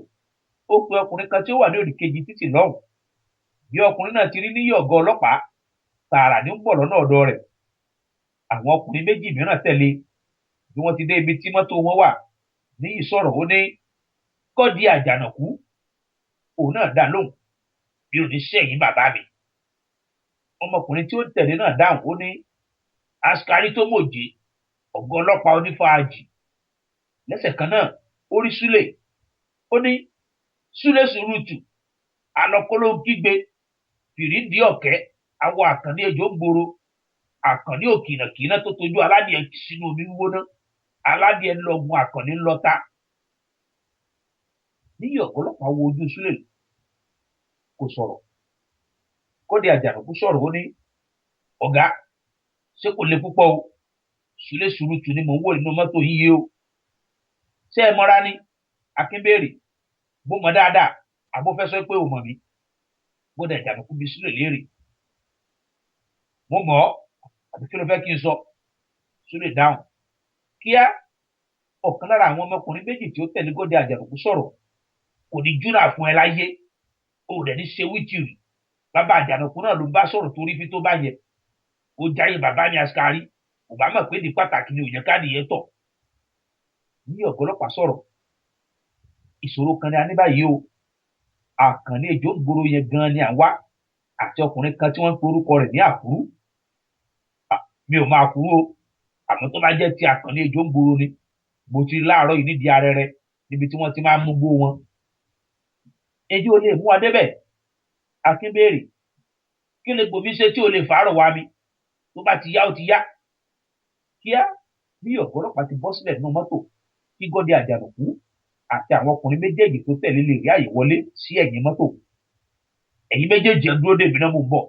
ó pe ọkùnrin kan tí ó wà ní òdìkejì títì lọ́hùn. Bí ọkùnrin náà ti rí Níyì ọ̀gá ọlọ́pàá, tààrà ní ń bọ̀ lọ́nà ọ̀dọ̀ rẹ̀. Àwọn ọkùnrin méjì mìíràn tẹ̀lé. Bí wọ́n ti dé ibi tí mọ́tò wọn wà, Níyì sọ̀rọ̀, ó ní Kọ́dí Àjànàkú. Òun náà dá lóhùn, bí ò ní sẹ́yìn bàbá mi. Ọmọkùnrin tí ó tẹ̀lé náà dáhùn, ó ní askari tó mòjé, ọ̀gá ọlọ́pàá onífàájì. Lẹ́sẹ̀ kan náà, ó rí Súlè. Ó ní Súlè Sùrùtù, alọ́kóló ń kígbe, fìrídìí ọ̀kẹ́, awọ Àkànní ejò ń gbòòrò, Àkànní òkìnàkìnà tó tojú aládìẹ sínú omi gbígbóná, aládìẹ ń lọgun, Àkànní ń lọta. Níyì ọ̀gá ọlọ́pàá wo ojú Súlè, kò sọ̀rọ̀. Kọ́dí Àjànàkú sọ̀rọ̀, ó ní ọ̀gá, ṣé kò le púpọ̀ o? Súlè Sùrùtù ni mò ń wò nínú mọ́tò yìí o. Ṣé ẹ mọ́ra ni? Akin béèrè. Bó mọ dáadáa, àbó fẹ́ sọ pé ò mọ̀ mí? Kọ́dí Àjànàkú bi Súlè léèrè. Mo mọ̀ ọ́, àbí kí ló fẹ́ kí n sọ? Súlè dáhùn. Kíá, ọ̀kan lára àwọn ọmọkùnrin méjì tí ó tẹ̀lé Kọ́dí Àjànàkú sọ̀rọ̀. Kò ní júnà fún ẹ láyé, o ò dẹ̀ ní ṣe wítìrì. Bàbá Àjànàkú náà ló bá sọ̀rọ̀ torí fi tó bá yẹ. Ó jáyé bàbá ní askari, kò bá mọ̀ pé ní pàtàkì ni òye káàdì yẹn tọ̀. Ní ọ̀gá ọlọ́pàá sọ̀rọ̀, ìṣòro kan ni a ní báyìí o. Àkànní ejò ń gbòòrò yẹn gan-an ni à ń wá, àti ọkùnrin kan tí wọ́n ń pe orúkọ rẹ̀ ní Àkúrú. Mi ò máa kúrú o, àmọ́ tó bá jẹ́ ti Àkànní ejò ń gbòòrò ni, mo ti rí láàárọ̀ yìí nídìí arẹrẹ níbi tí wọ́n ti máa ń mú gbó wọn. Ejò lè mú wa débẹ̀? Akin béèrè. Kí lè gbòmí ṣe tí o lè fàárọ̀ wá mi? Tó bá ti yá, ó ti yá. Kíá, bí ọ̀gá ọlọ́pàá ti bọ́ sílẹ̀ nínú mọ́tò, kí Gọ́dí Àjànàkú àti àwọn ọkùnrin méjèèjì tó tẹ̀lé lè rí àyè wọlé sí ẹ̀yìn mọ́tò. Ẹ̀yin méjèèjì ẹ dúró dè mí náà, mò ń bọ̀.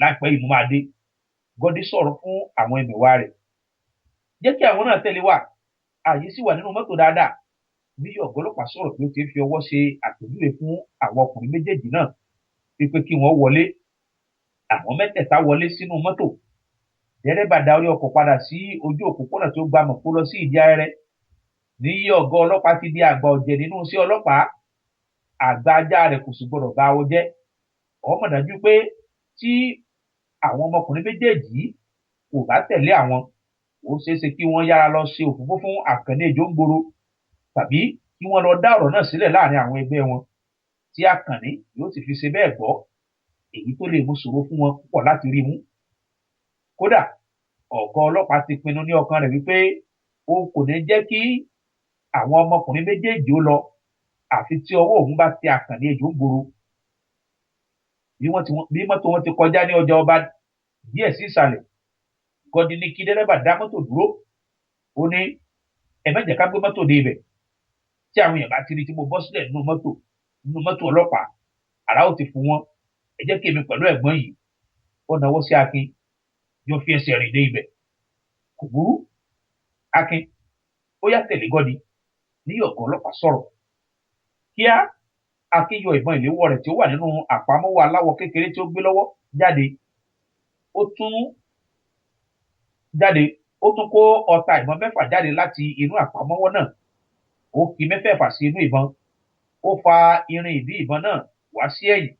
Láìpẹ́ yìí mo máa dé. Gọ́dí sọ̀rọ̀ fún àwọn ẹmẹ̀wà rẹ̀. Jẹ́ kí àwọn náà tẹ̀lé wa. Ààyè sì wà nínú mọ́tò dáadáa. Bí ọ̀gá ọlọ́pàá sọ̀rọ̀ pé ó ti fi ọwọ́ ṣe àpèjúwe fún àwọn ọkùnrin méjèèjì náà wípé kí wọ́n wọlé. Àwọn mẹ́tẹ̀ẹ̀ta wọlé sínú mọ́tò. Dẹ́rẹ́bà da orí ọkọ̀ padà sí ojú òpópónà tó gba Mọ̀pó lọ sí ìdí arẹrẹ. Níyì ọ̀gá ọlọ́pàá ti di àgbà ọ̀jẹ̀ nínú iṣẹ́ ọlọ́pàá. Àgbà ajá rẹ̀ kò sì gbọdọ̀ bá awọ jẹ́. Ó mọ̀ dájú pé tí àwọn ọmọkùnrin méjèèjì yìí kò bá tẹ̀lé àwọn, ó ṣeé ṣe kí wọ́n yára lọ ṣe òfófó fún Àkànní ejò ń gbòòrò, tàbí kí wọ́n lọ dá ọ̀rọ̀ náà sílẹ̀ láàrin àwọn ẹgbẹ́ wọn, tí Àkànní yóò sì fi ṣe bẹ́ẹ̀ gbọ́, èyí tó lè mú ṣòro fún wọn púpọ̀ láti rí mú. Kódà ọ̀gá ọlọ́pàá ti pinnu ní ọkàn rẹ̀ wípé òun kò ní jẹ́ kí àwọn ọmọkùnrin méjèèjì ó lọ àfi tí ọwọ́ òun bá tẹ Àkànní ejò ń gbòòrò. Bí mọ́tò wọn ti kọjá ní ọjà ọba díẹ̀ sí ìsàlẹ̀, Gọ́dí ní kí dẹ́rẹ́bà dá mọ́tò dúró. Ó ní ẹ má jẹ́ ká gbé mọ́tò dé ibẹ̀. Tí àwọn èèyàn bá ti rí tí mo bọ́ sílẹ̀ nínú mọ́tò ọlọ́pàá, àrà ó ti fún wọn. Ẹ jẹ́ kí èmi pẹ̀lú ẹ̀gbọ́n yìí. Ó nawọ́ sí Akin, yóò fi ẹsẹ̀ rìn dé ibẹ̀. Kò burú. Akin, ó yá tẹ̀lé Gọ́dí. Ní ọ̀gá ọlọ́pàá sọ̀rọ̀. Kíá, Akin yọ ìbọn ìléwọ́ rẹ̀ tí ó wà nínú àpamọ́wọ́ aláwọ̀ kékeré tí ó gbé lọ́wọ́ jáde. Ó tún kó ọta ìbọn mẹ́fà jáde láti inú àpamọ́wọ́ náà. Ó ki mẹ́fẹ̀ẹ̀fà sí inú ìbọn. Ó fa irin ìdí ìbọn náà wá sí ẹ̀yìn.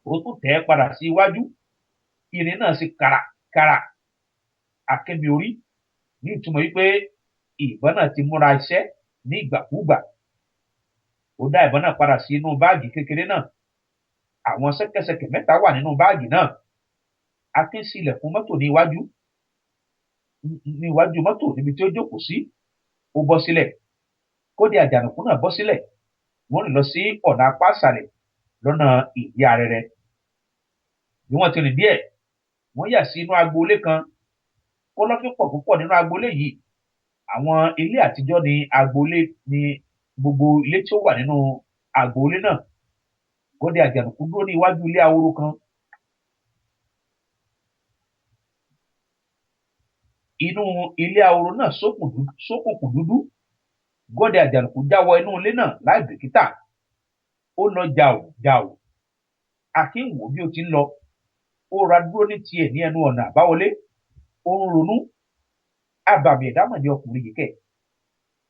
Ó tún tẹ̀ ẹ́ padà sí iwájú. Irin náà sì kàràkàrà. Akin mi orí ní ìtumọ̀ wípé ìbọn náà ti múra iṣẹ́ ní ìgbàkúùgbà. Ó dá ìbọn náà padà sí inú báàgì kékeré náà. Àwọn ṣẹ̀kẹ̀ṣẹ̀kẹ̀ mẹ́ta wà nínú báàgì náà. Akin ṣí ilẹ̀kùn mọ́tò ní iwájú mọ́tò níbi tí ó jókòó sí. Ó bọ́ sílẹ̀. Kódì Àjànàkú náà bọ́ sílẹ̀. Wọ́n rìn lọ sí ọ̀nà apá àṣàlẹ̀ lọ́nà ìdí arẹrẹ. Bí wọ́n ti rìn díẹ̀, wọ́n yà sí inú agboolé kan. Kọ́lọ́fín pọ̀ púpọ̀ nínú agboolé yìí. Àwọn ilé àtijọ́ ní agboolé ní gbogbo ilé tí ó wà nínú agboolé náà. Gọ́dẹ Àjànàkú dúró ní iwájú ilé ahoro kan. Inú ilé ahoro náà ṣókùnkùn dúdú. Gọ́dẹ Àjànàkú já wọ inú ilé náà láì bìkítà. Ó lọ jàù jàù. Akin wò bí ó ti ń lọ. Ó ra dúró ní tiẹ̀ ní ẹnu ọ̀nà àbáwọlé. Ó ń ronú. Abàmì ẹ̀dá mọ̀ ní ọkùnrin yìí kẹ̀.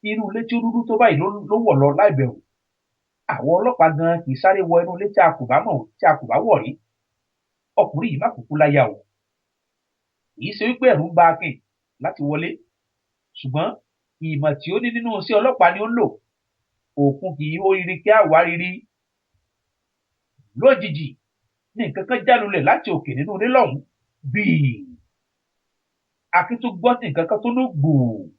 Irú ilé tí ó dúdú tó báyìí ló wọ̀ lọ láì bẹ̀rù. Àwọn ọlọ́pàá gan kì í sáré wọ inú ilé tí a kò bá mọ̀, tí a kò bá wọ̀ rí. Ọkùnrin yìí má kúkú láyà o. Kì í ṣe wípé ẹ̀rù ń ba Akin láti wọlé, ṣùgbọ́n ìmọ̀ tí ó ní nínú iṣẹ́ ọlọ́pàá ni ó ń lò. Òkun kì í hó riri kí á wá riri. Lójijì ní nǹkan kan já lulẹ̀ láti òkè nínú ilé lọ́hùn-ún bíi. Akin tún gbọ́ tí nǹkan kan tó lù gbùù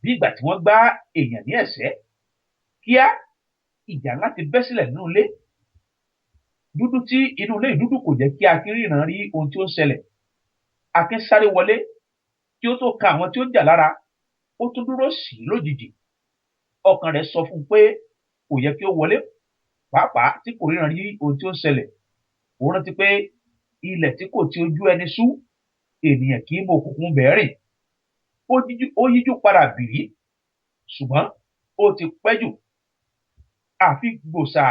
bí ìgbà tí wọ́n gbá èèyàn ní ẹ̀ṣẹ́. Kíá, ìjà ńlá ti bẹ́ sílẹ̀ nínú ilé. Dúdú tí inú ilé dúdú kò jẹ́ kí Akin ríran rí ohun tí ó ń ṣẹlẹ̀. Akin sáré wọlé kí ó tó kan àwọn tí ó ń jà lára. Ó tún dúró sí i lójijì. Ọkàn rẹ̀ sọ fún un pé kò yẹ kí ó wọlé, pàápàá tí kò ríran rí ohun tí ó ń ṣẹlẹ̀. Ó rántí pé ilẹ̀ tí kò ti ojú ẹni sú, ènìyàn kì í mọ òkùnkùn bẹ́ẹ̀ rìn. Ó yíjú padà bìrí, ṣùgbọ́n ó ti pẹ́ jù. Àfi gbòòsà,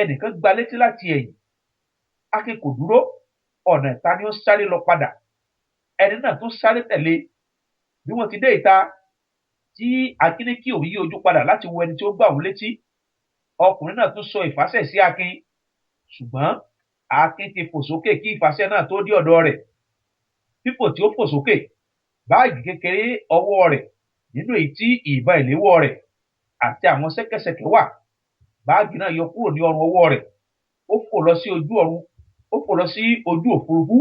ẹnìkan gba létí láti ẹ̀yìn. Akin kò dúró, ọ̀nà ìta ni ó sáré lọ padà. Ẹni náà tún sáré tẹ̀lé. Bí wọ́n ti dé ìta, tí Akin ní kí òun yí ojú padà láti wo ẹni tí ó gbà òun létí, ọkùnrin náà tún sọ ìfàsẹ̀ sí Akin, ṣùgbọ́n Akin ti fò sókè kí ìfàsẹ̀ náà tó dé ọ̀dọ̀ rẹ̀. Fífò tí ó fò sókè, báàgì kékeré ọwọ́ rẹ̀ nínú èyí tí ìbọn ìléwọ́ rẹ̀ àti àwọn ṣẹ̀kẹ̀ṣẹ̀kẹ̀ wà. Báàgì náà yọ kúrò ní ọrùn ọwọ́ rẹ̀. Ó fò lọ sí ojú ọ̀run, ó fò lọ sí ojú òfurufú.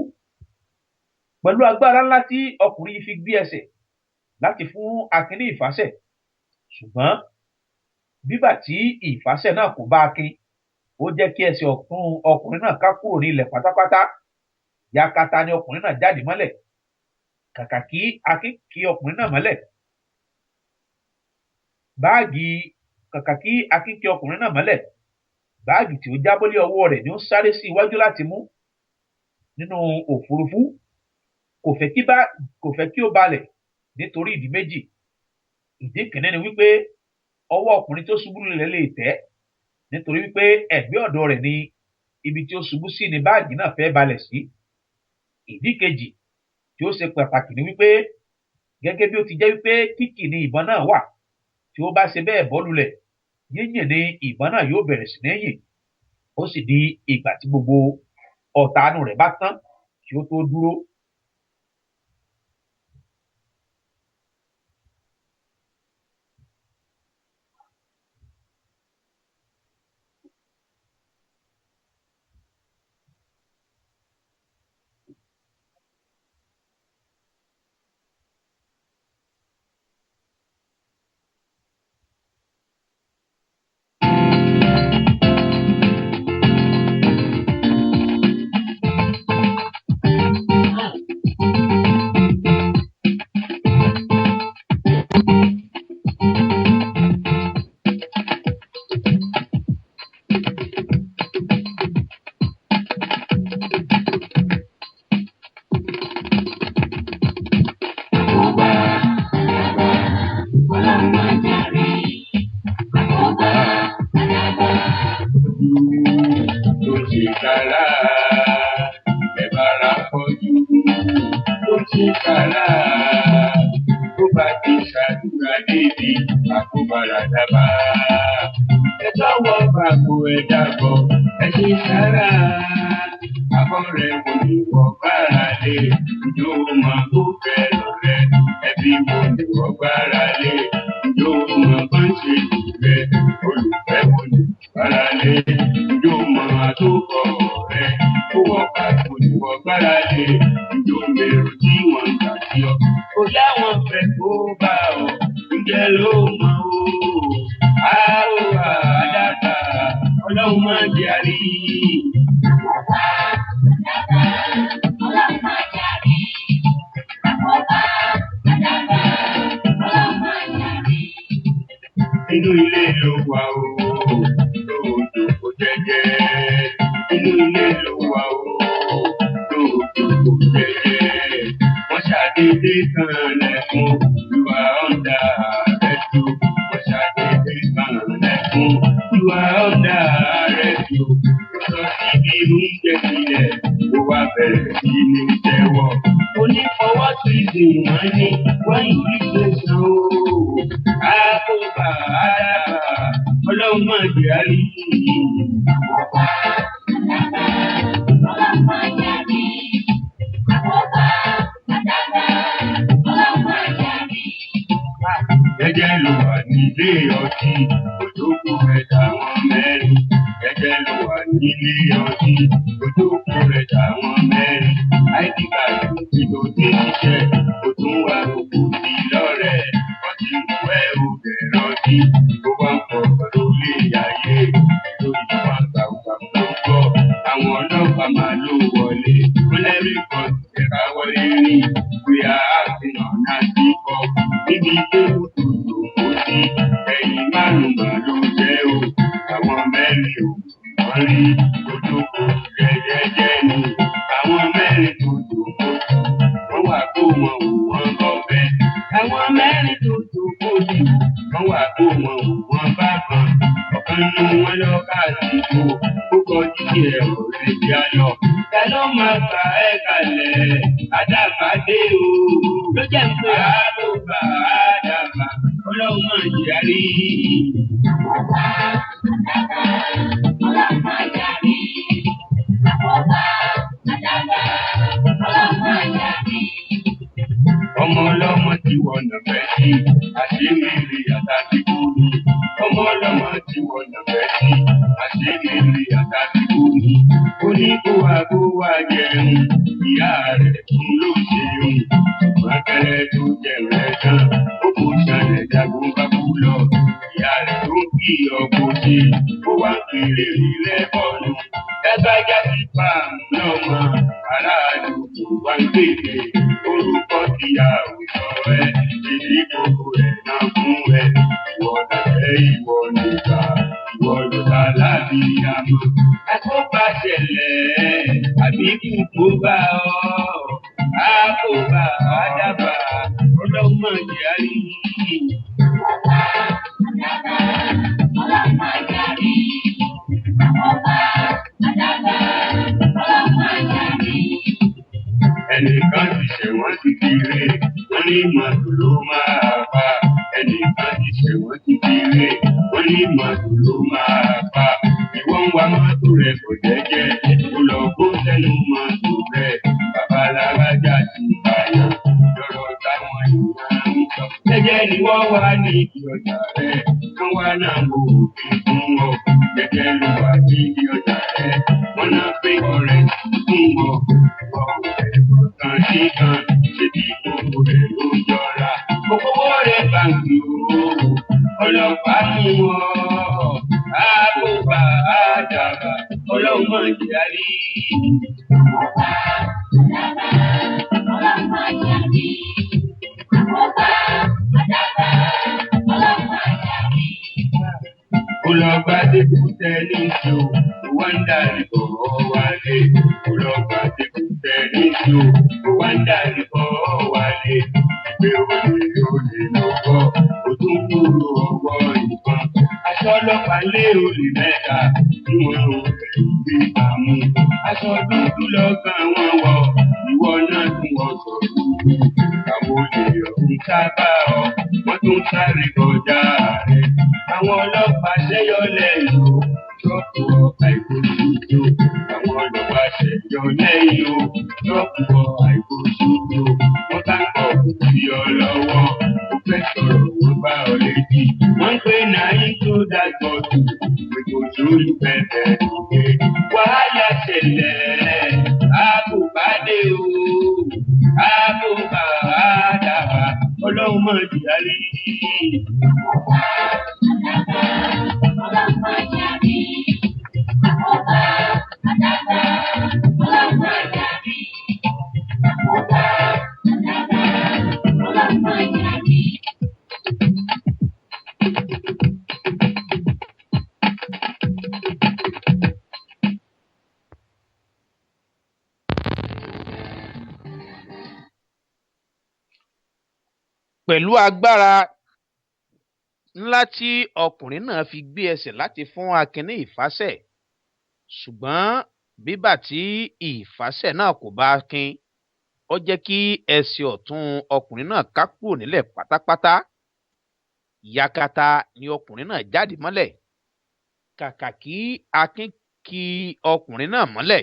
Pẹ̀lú agbára ńlá tí ọkùnrin yìí fi gbé ẹsẹ̀ láti fún Akin ní ìfàsẹ̀. Ṣùgbọ́n bíbà tí ìfàsẹ̀ náà kò bá Akin, ó jẹ́ kí ẹsẹ̀ ọ̀tún ọkùnrin náà ká kúrò ní ilẹ̀ pátápátá. Yakata ni ọkùnrin náà jáde mọ́lẹ̀. Kàkà kí Akin kí ọkùnrin náà mọ́lẹ̀. Báàgì kàkà kí Akin kí ọkùnrin náà mọ́lẹ̀. Báàgì tí ó jábọ́ lé ọwọ́ rẹ̀ ni ó sáré sí iwájú láti mú nínú òfurufú. Kò fẹ́ kí ó balẹ̀ nítorí ìdí méjì. Ìdí kìíní ni wípé ọwọ́ ọkùnrin tó ṣubú lulẹ̀ lè tẹ̀, nítorí wípé ẹ̀gbẹ́ ọ̀dọ̀ rẹ̀ ni ibi tí ó ṣubú sí ni báàgì náà fẹ́ balẹ̀ sí. Ìdí kejì tí ó ṣe pàtàkì ni wípé gẹ́gẹ́ bí ó ti jẹ́ wípé kíkì ni ìbọn náà wà, tí ó bá ṣe bẹ́ẹ̀ bọ́ lulẹ̀, yínyìn ni ìbọn náà yóò bẹ̀rẹ̀ sí ní yìn. Ó sì di ìgbà tí gbogbo ọ̀tá inú rẹ̀ bá tán kí ó tó dúró. Tó ṣe kàrà, ẹ bára fọ́jú. Tó ṣe kàrà, tó bá ti ṣàdúrà débi àkóbára dábàá. Ẹ tọwọ́ bàbò ẹ dàbọ̀, ẹ ṣe sára. Àbọ̀ rẹ̀ wò ní wọ́n gbára lé, ìjó mọ̀ kó fẹ́ràn rẹ̀. Ẹbí wo ni wọ́n gbára lé, ìjó mọ̀ bá ń ṣe jù rẹ̀. Olùfẹ́ wo ni gbára lé, ìjó mọ̀ àtúkọ̀ rẹ̀. Ó wọ pàtó ni wọ́n gbára lé, ìjó mèrò tí wọ́n ń gbà sí ọ. Ó láwọn fẹ́ kó bá ọ, ǹjẹ́ ló mọ̀ o? A ó àdàbà, ọlọ́run máa jẹ́ àrí. Inú ilé ló wà o, lòdò kò jẹ́. ṣàdédé kan lẹ́kùn, you are under arrest o. Wọ́n ṣàdédé kan lẹ́kùn, you are under arrest o. Ó sọ síbi oúnjẹ sílẹ̀, ó wá bẹ̀rẹ̀ sí ní jẹ́wọ́. Onífọwọ́ prison wọ́n ní wọ́n immigration o. Àkóbá àdàbà, ọlọ́run máa jẹ́ àrí. Jẹ́jẹ́ ló wà nílé ọtí, òjòkó rẹ̀ dàwọn mẹ́rin. Jẹ́jẹ́ ló wà nílé ọtí, òjòkó rẹ̀ dàwọn mẹ́rin. ID card tí ló ti ṣiṣẹ́, ó tún wá gbogbo sí lọ́rẹ̀. Ọtí ìwẹ́ ò bẹ̀rẹ̀ ọtí, ó wá ń pọ̀ lórí ayé. Lórí ìwà gbàgbà ló ń gbọ́, àwọn ọlọ́pàá máa ló wọlé. Wọ́n lẹ́rìí kan ṣẹ̀ka wọlé rí, bóyá àfihàn náà ti kọ́. Níbi tó tó kó sí, ẹ̀yìn márùn-ún mà ló jẹ́ o. Àwọn mẹ́rin ò wọ́n rí ojúkò jẹ́jẹ́jẹ́ ni. Àwọn mẹ́rin tó jòkó, wọ́n wà kó wọn ò wọ́n bọ́ bẹ́ẹ̀. Àwọn mẹ́rin tó jòkó jù, wọ́n wà kó wọn ò wọ́n bá kan. Ọ̀kan nú wọn lọ káàdìgbò, ó kọjú sí ẹ̀rọ rẹ̀ jẹ́ lọ. Ta ló máa gbà ẹ́ kalẹ̀? Àdàbà dé o. Ló jẹ́ pé àbúgbà àdàbà, ọlọ́run máa jẹ́ àrí. Ọmọ ọlọ́mọ ti wọ̀nà fẹ́ sí, àṣírí àtàkì kúrú. Ọmọ ọlọ́mọ ti wọ̀nà fẹ́ sí, àṣírí àtàkì kúrú. Ó ní kó wá kó wá jẹun, ìyá rẹ̀ tún ló ṣeun. Ṣùgbọ́n tó jẹun rẹ̀ tán, ó kò ṣàlẹ̀ jagun bá kú lọ. Ìyá rẹ̀ tó ń kí ọkọ̀ ṣe, ó wá ń kiri ilẹ̀ bọ́ọ̀lù. Lágbájá ti pa àmú lọ́mọ, aráàlú kò wá ń gbèdé. Orúkọ ti àwùjọ ẹ, ìdí gbogbo ẹ̀ náà fún ẹ. Ìwọ lọ̀rẹ́ ìwọ nígbà, ìwọ ló ta lábí àmọ́. Àkóbá ṣẹlẹ̀, àbí kú bá ọ. Àkóbá àdàbà, ọlọ́run máa jẹ́ àrí. Ẹnìkan ti ṣẹ̀wọ̀n ti fi rè, wọ́n ní màtò ló máa pa. Ẹnìkan ti ṣẹ̀wọ̀n ti fi rè, wọ́n ní màtò ló máa pa. Ìwọ ń wa mọ́tò rẹ̀ kò jẹ́jẹ́, ó lọ kó sẹ́nu mọ́tò rẹ̀. Babalárájà ti pààyàn, lọ́rọ̀ táwọn èèyàn ń sọ. Jẹ́jẹ́ ni wọ́n wà ní ìdí ọjà rẹ̀, wọ́n wá náà wo òfin fún ọ. Jẹ́jẹ́ ló wà ní ìdí ọjà rẹ̀, wọ́n náà pé ọ̀rẹ́ fún ọ. Ìwọ ò fẹ́ kan sí kan, ṣèbí gbogbo rẹ̀ ló jọra. Owó rẹ̀ báńkì o, ọlọ́pàá mú ọ. Àbúbà àdàbà, ọlọ́run máa jẹ́ àrí. Ó lọ bá débù tẹ́nísì o, ó wá ń darí bọ̀ wálé. Ó lọ bá débù tẹ́nísì o, ó wá ń darí bọ̀ wálé. Ìgbé olè olè lọ́wọ́, ó tún kúrò ọwọ́ ìbọn. Aṣọ ọlọ́pàá lé olè mẹ́ta tí wọ́n ò fẹ́ gbé pamọ́. Aṣọ dúdú lọ́gàn wọn wọ̀, ìwọ náà tún wọ̀ sọ̀rọ̀. Àwọn olè ọ̀hún sábà ọ, wọ́n tún sáré kọjá rẹ̀. Àwọn ọlọ́pàá ṣẹ́yọ lẹ́yìn o, ṣọ́ọ̀pù àìkòsójó. Àwọn ọlọ́pàá ṣẹ́yọ lẹ́yìn o, ṣọ́ọ̀pù àìkòsójó. Wọ́n bá ń kọ̀ sí ọ lọ́wọ́, ó fẹ́ sọ̀rọ̀ wọ́n bá ọ létí. Wọ́n ń pè náà tó dàgbọ̀ tù, ètò òṣèlú bẹ̀rẹ̀ lóde. Wàhálà ṣẹlẹ̀, àbùbádé o, àbùbá àdàbà, ọlọ́run máa jìyà rí. Pẹ̀lú agbára ńlá tí ọkùnrin náà fi gbé ẹsẹ̀ láti fún Akin ní ìfàsẹ̀, ṣùgbọ́n bíbà tí ìfàsẹ̀ náà kò bá Akin, ó jẹ́ kí ẹsẹ̀ ọ̀tún ọkùnrin náà ká kúrò nílẹ̀ pátápátá. Yakata ni ọkùnrin náà jáde mọ́lẹ̀. Kàkà kí Akin ki ọkùnrin náà mọ́lẹ̀,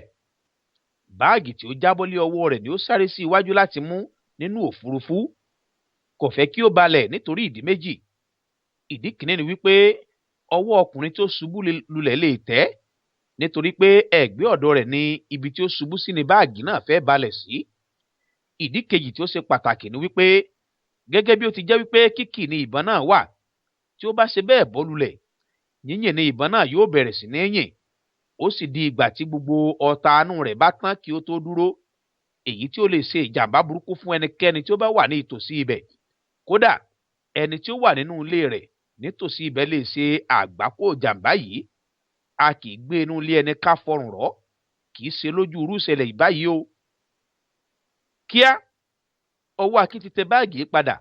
báàgì tí ó jábọ́ lé ọwọ́ rẹ̀ ni ó sáré sí iwájú láti mú nínú òfurufú. Kò fẹ́ kí ó balẹ̀ nítorí ìdí méjì. Ìdí kìíní ni wípé ọwọ́ ọkùnrin tí ó ṣubú lulẹ̀ lè tẹ́, nítorí pé ẹ̀gbẹ́ ọ̀dọ̀ rẹ̀ ní ibi tí ó ṣubú sí ni báàgì náà fẹ́ balẹ̀ sí. Ìdí kejì tí ó ṣe pàtàkì ni wípé gẹ́gẹ́ bí ó ti jẹ́ wípé kíkì ni ìbọn náà wà, tí ó bá ṣe bẹ́ẹ̀ bọ́ lulẹ̀, yínyìn ni ìbọn náà yóò bẹ̀rẹ̀ sí ní yìn. Ó sì di ìgbà tí gbogbo ọta inú rẹ̀ bá tán kí ó tó dúró, èyí tí ó lè ṣe ìjàmbá burúkú fún ẹnikẹ́ni tí ó bá wà ní ìtòsí ibẹ̀. Kódà ẹni tí ó wà nínú ilé rẹ̀ nítòsí ibẹ̀ lè ṣe àgbákò ìjàmbá yìí. A kì í gbé inú ilé ẹni ká fọrùn rọ́, kì í ṣe lójú irú ìṣẹ̀lẹ̀ báyìí o. Kíá, ọwọ́ Akin ti tẹ báàgì padà.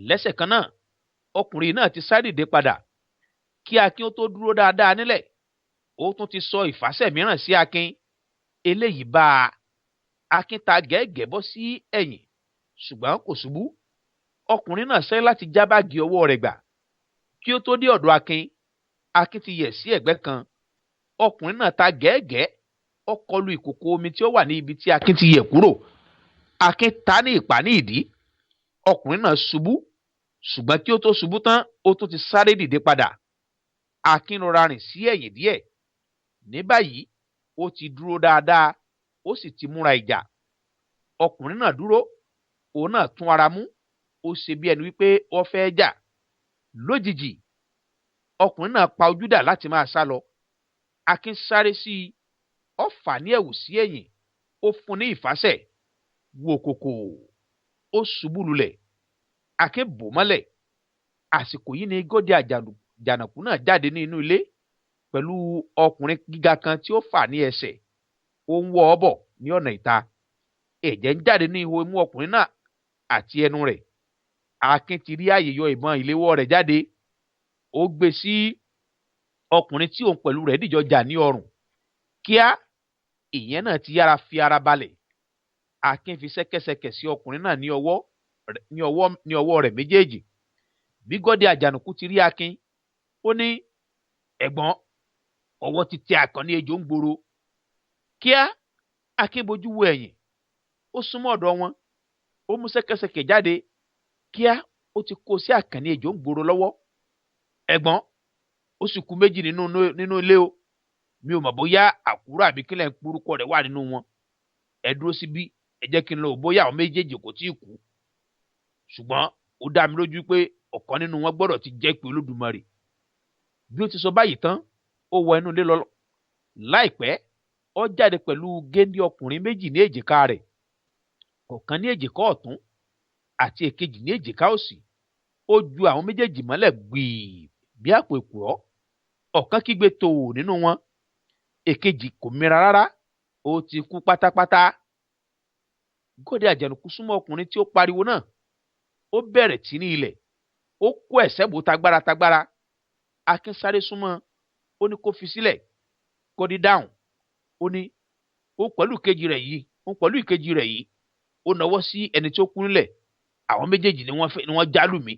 Lẹ́sẹ̀ kan náà, ọkùnrin náà ti sáré dìde padà. Kí Akin ó tó dúró dáadáa nílẹ̀, ó tún ti sọ ìfàsẹ̀ mìíràn sí Akin. Eléyìí bá a. Akin ta gẹ́gẹ́ bọ́ sí ẹ̀yìn, ṣùgbọ́n kò ṣubú. Ọkùnrin náà sáré láti já báàgì ọwọ́ rẹ̀ gbà. Kí ó tó dé ọ̀dọ̀ Akin, Akin ti yẹ̀ sí ẹ̀gbẹ́ kan. Ọkùnrin náà ta gẹ́gẹ́, ó kọlu ìkòkò omi tí ó wà ní ibi tí Akin ti yẹ̀ kúrò. Akin ta ní ìpá ní ìdí. Ọkùnrin náà ṣubú, ṣùgbọ́n kí ó tó ṣubú tán, ó tún ti sáré dìde padà. Akin rọra rìn sí ẹ̀yìn díẹ̀. Ní báyìí, ó ti dúró dáadáa, ó sì ti múra ìjà. Ọkùnrin náà dúró, òun náà tún ara mú, ó ṣe bí ẹni wípé ó fẹ́ jà. Lójijì, ọkùnrin náà pa ojú dà láti máa sá lọ. Akin sáré sí i, ó fà ní ẹ̀wù sí ẹ̀yìn, ó fún ní ìfàsẹ̀. Wò kòkò, ó ṣubú lulẹ̀. Akin bò mọ́lẹ̀. Àsìkò yìí ni Gọ́dí Àjànàkú náà jáde ní inú ilé pẹ̀lú ọkùnrin gíga kan tí ó fà ní ẹsẹ̀. Ó ń wọ́ ọ bọ̀ ní ọ̀nà ìta. Ẹ̀jẹ̀ ń jáde ní ihò imú ọkùnrin náà àti ẹnu rẹ̀. Akin ti rí àyè yọ ìbọn ìléwọ́ rẹ̀ jáde. Ó gbé sí ọkùnrin tí òun pẹ̀lú rẹ̀ dìjọ jà ní ọrùn. Kíá, ìyẹn náà ti yára fi ara balẹ̀. Akin fi ṣẹ́kẹ́ṣẹkẹ̀ sí ọkùnrin náà ní ọwọ́ rẹ̀ méjèèjì. Bí Gọ́dí Àjànàkú ti rí Akin, ó ní, ẹ̀gbọ́n, ọwọ́ ti tẹ Àkànní ejò ń gbòòrò. Kíá, Akin bojú wo ẹ̀yìn, ó súnmọ́ ọ̀dọ̀ wọn, ó mú ṣẹ́kẹ́ṣẹkẹ̀ jáde. Kíá, ó ti kó sí Àkànní ejò ń gbòòrò lọ́wọ́. Ẹ̀gbọ́n, ó sì kú méjì nínú ilé o. Mi ò mọ̀ bóyá àkúrò àbí kílẹ̀ ń porúkọ rẹ̀ wà nínú wọn. Ẹ dúró síbí, ẹ jẹ́ kí n lọ bóyá àwọn méjèèjì kò tíì kú. Ṣùgbọ́n ó dá mi lójú pé ọ̀kan nínú wọn gbọ́dọ̀ ti jẹ́ pé Olódùmarè. Bí ó ti sọ báyìí tán, ó wọ inú ilé lọ. Láìpẹ́, ó jáde pẹ̀lú géńdé ọkùnrin méjì ní èjìká rẹ̀. Ọ̀kan ní èjìká ọ̀tún àti èkejì ní èjìká òsì. Ó ju àwọn méjèèjì mọ́lẹ̀ gbìí bí àpò èkùrọ́. Ọ̀kan kígbe tòò nínú wọn. Èkejì kò mira rárá, ó ti kú pátápátá. Gọ́dí Àjànàkú súnmọ́ ọkùnrin tí ó pariwo náà. Ó bẹ̀rẹ̀ tí ní ilẹ̀. Ó kó ẹ̀sẹ̀ bò tagbára tagbára. Akin sáré súnmọ́, ó ní kó fi sílẹ̀. Gọ́dí dáhùn. Ó ní, ó pẹ̀lú ìkejì rẹ̀ yìí, ó pẹ̀lú ìkejì rẹ̀ yìí. Ó nawọ́ sí ẹni tí ó kú nílẹ̀. Àwọn méjèèjì ni wọ́n jálù mí.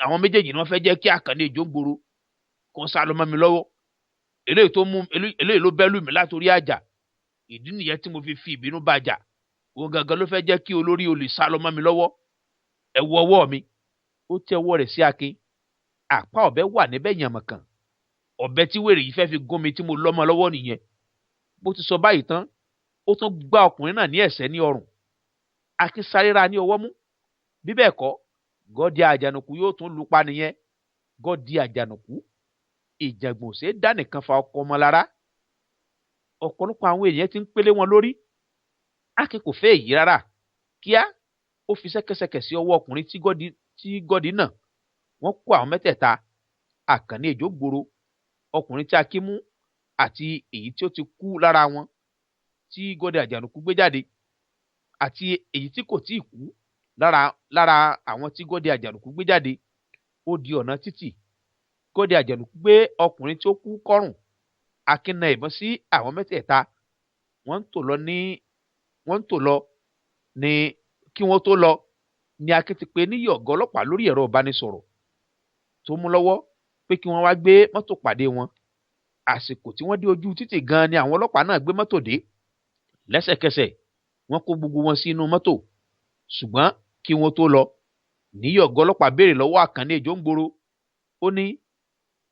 Àwọn méjèèjì ni wọ́n fẹ́ jẹ́ kí Àkànní ejò ń gbòòrò kó sá lọ mọ́ mi lọ́wọ́. Eléyìí ló bẹ́ lù mí látòrí àjà. Ìdí nìyẹn tí mo fi fi ìbínú bá jà. Òun gangan ló fẹ́ jẹ́ kí olórí olè sá lọ mọ́ mi lọ́wọ́. Ẹ wo ọwọ́ mi. Ó tẹ ọwọ́ rẹ̀ sí Akin. Àpá ọ̀bẹ wà níbẹ̀ yànmọ̀kàn. Ọ̀bẹ tí wèrè yìí fẹ́ fi gún mi tí mo lọ́mọ lọ́wọ́ nìyẹn. Bó ti sọ báyìí tán, ó tún gbá ọkùnrin náà ní ẹ̀sẹ̀ ní ọrùn. Akin sáré ra ní ọwọ́ mú. Bí bẹ́ẹ̀ kọ́, Gọ́dí Àjànàkú yóò tún lu pa nìyẹn. Gọ́dí Àjànàkú, ìjàngbọ̀n ṣe é dá nìkan fa ọkọ ọmọ lára. Ọ̀pọ̀lọpọ̀ àwọn èèyàn ti ń pélé wọn lórí. Akin kò fẹ́ èyí rárá. Kíá, ó fi ṣẹ́kẹ́ṣẹkẹ̀ sí ọwọ́ ọkùnrin tí Gọ́dí náà. Wọ́n kó àwọn mẹ́tẹ̀ẹ̀ta, Àkànní ejò gbòòrò, ọkùnrin tí Akin mú àti èyí tí ó ti kú lára wọn tí Gọ́dí Àjànàkú gbé jáde àti èyí tí kò tíì kú Lára àwọn tí Gọ́dẹ Àjànàkú gbé jáde, ó di ọ̀nà títì. Gọ́dẹ Àjànàkú gbé ọkùnrin tí ó kú kọ́rùn. Akin na ìbọn sí àwọn mẹ́tẹ̀ẹ̀ta. Wọ́n ń tò lọ ní kí wọ́n tó lọ ní Akin ti pe Níyì, ọ̀gá ọlọ́pàá, lórí ẹ̀rọ ìbánisọ̀rọ̀ tó mú lọ́wọ́ pé kí wọ́n wá gbé mọ́tò pàdé wọn. Àsìkò tí wọ́n dé ojú títì gan ni àwọn ọlọ́pàá náà gbé mọ́tò dé. Lẹ́sẹ̀kẹsẹ̀, wọ́n kó gbogbo wọn sínú mọ́tò. Ṣùgbọ́n kí wọ́n tó lọ, Níyì ọ̀gá ọlọ́pàá béèrè lọ́wọ́ Àkànní Èjòǹgboro. Ó ní,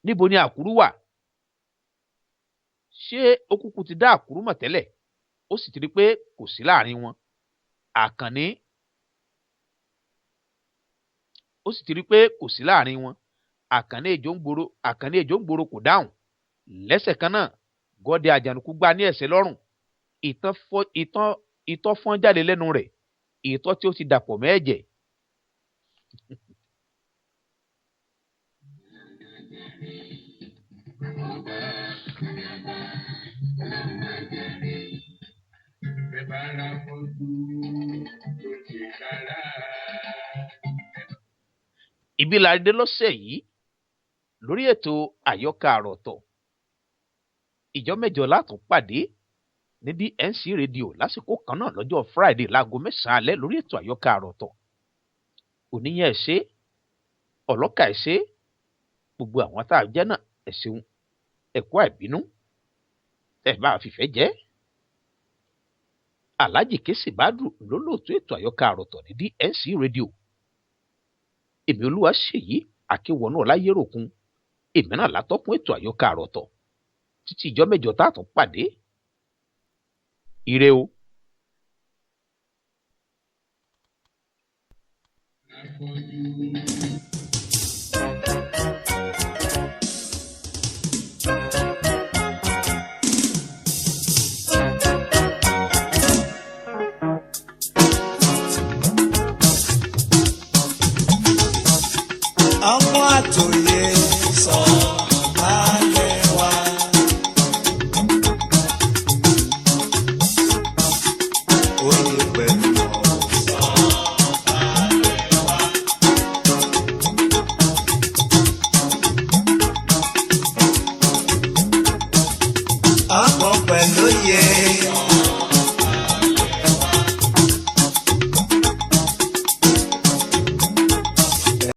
"Níbo ni Àkúrú wà?" Ṣé ó kúkú ti dá Àkúrú mọ̀ tẹ́lẹ̀? Ó sì ti rí pé kò sí láàrin wọn. Àkànní ó sì ti rí pé kò sí láàrin wọn. Àkànní Èjòǹgboro kò dáhùn. Lẹ́sẹ̀ kan náà, Gọ́dẹ Àjànàkú gbá ní ẹ̀ṣẹ́ lọ́rùn. Ìtọ́ fọ́n jáde lẹ́nu rẹ̀, ìtọ́ tí ó ti dàpọ̀ mẹ́ẹ̀jẹ̀. Bẹ́ẹ̀ bá ra fọ́jú tó ti kára. Ibi la dé lọ́sẹ̀ yìí lórí ètò Àyọkà Àròtọ̀. Ìjọ mẹ́jọ látún pàdé ní DNC Radio lásìkò kan náà lọ́jọ́ Friday láago 9 alẹ́ lórí ètò Àyọkà Àròtọ̀. Oníyẹn, ẹ̀ ṣe, ọlọ́kà, ẹ̀ ṣe, gbogbo àwọn tá a jẹ́ náà, ẹ̀ ṣeun, ẹ̀kọ́ àìbínú ẹ̀ bá a fìfẹ́ jẹ́. Alhaji Kese Bádù lólóòtú ètò Àyọkà Àròtọ̀ ní DNC Radio. Èmi, Olúwa ṣèyí Akéwọnú Ọláyéròkun, èmi náà látọ́kùn ètò Àyọkà Àròtọ̀. Títí ìjọ mẹ́jọ tá a tún pàdé, ire o. Afọ́jú. Ọmọ àtòyè sọ ayé wa. Oyè pẹ̀lú ọ̀rọ̀. Ọgbọ́n pẹ̀lú òye.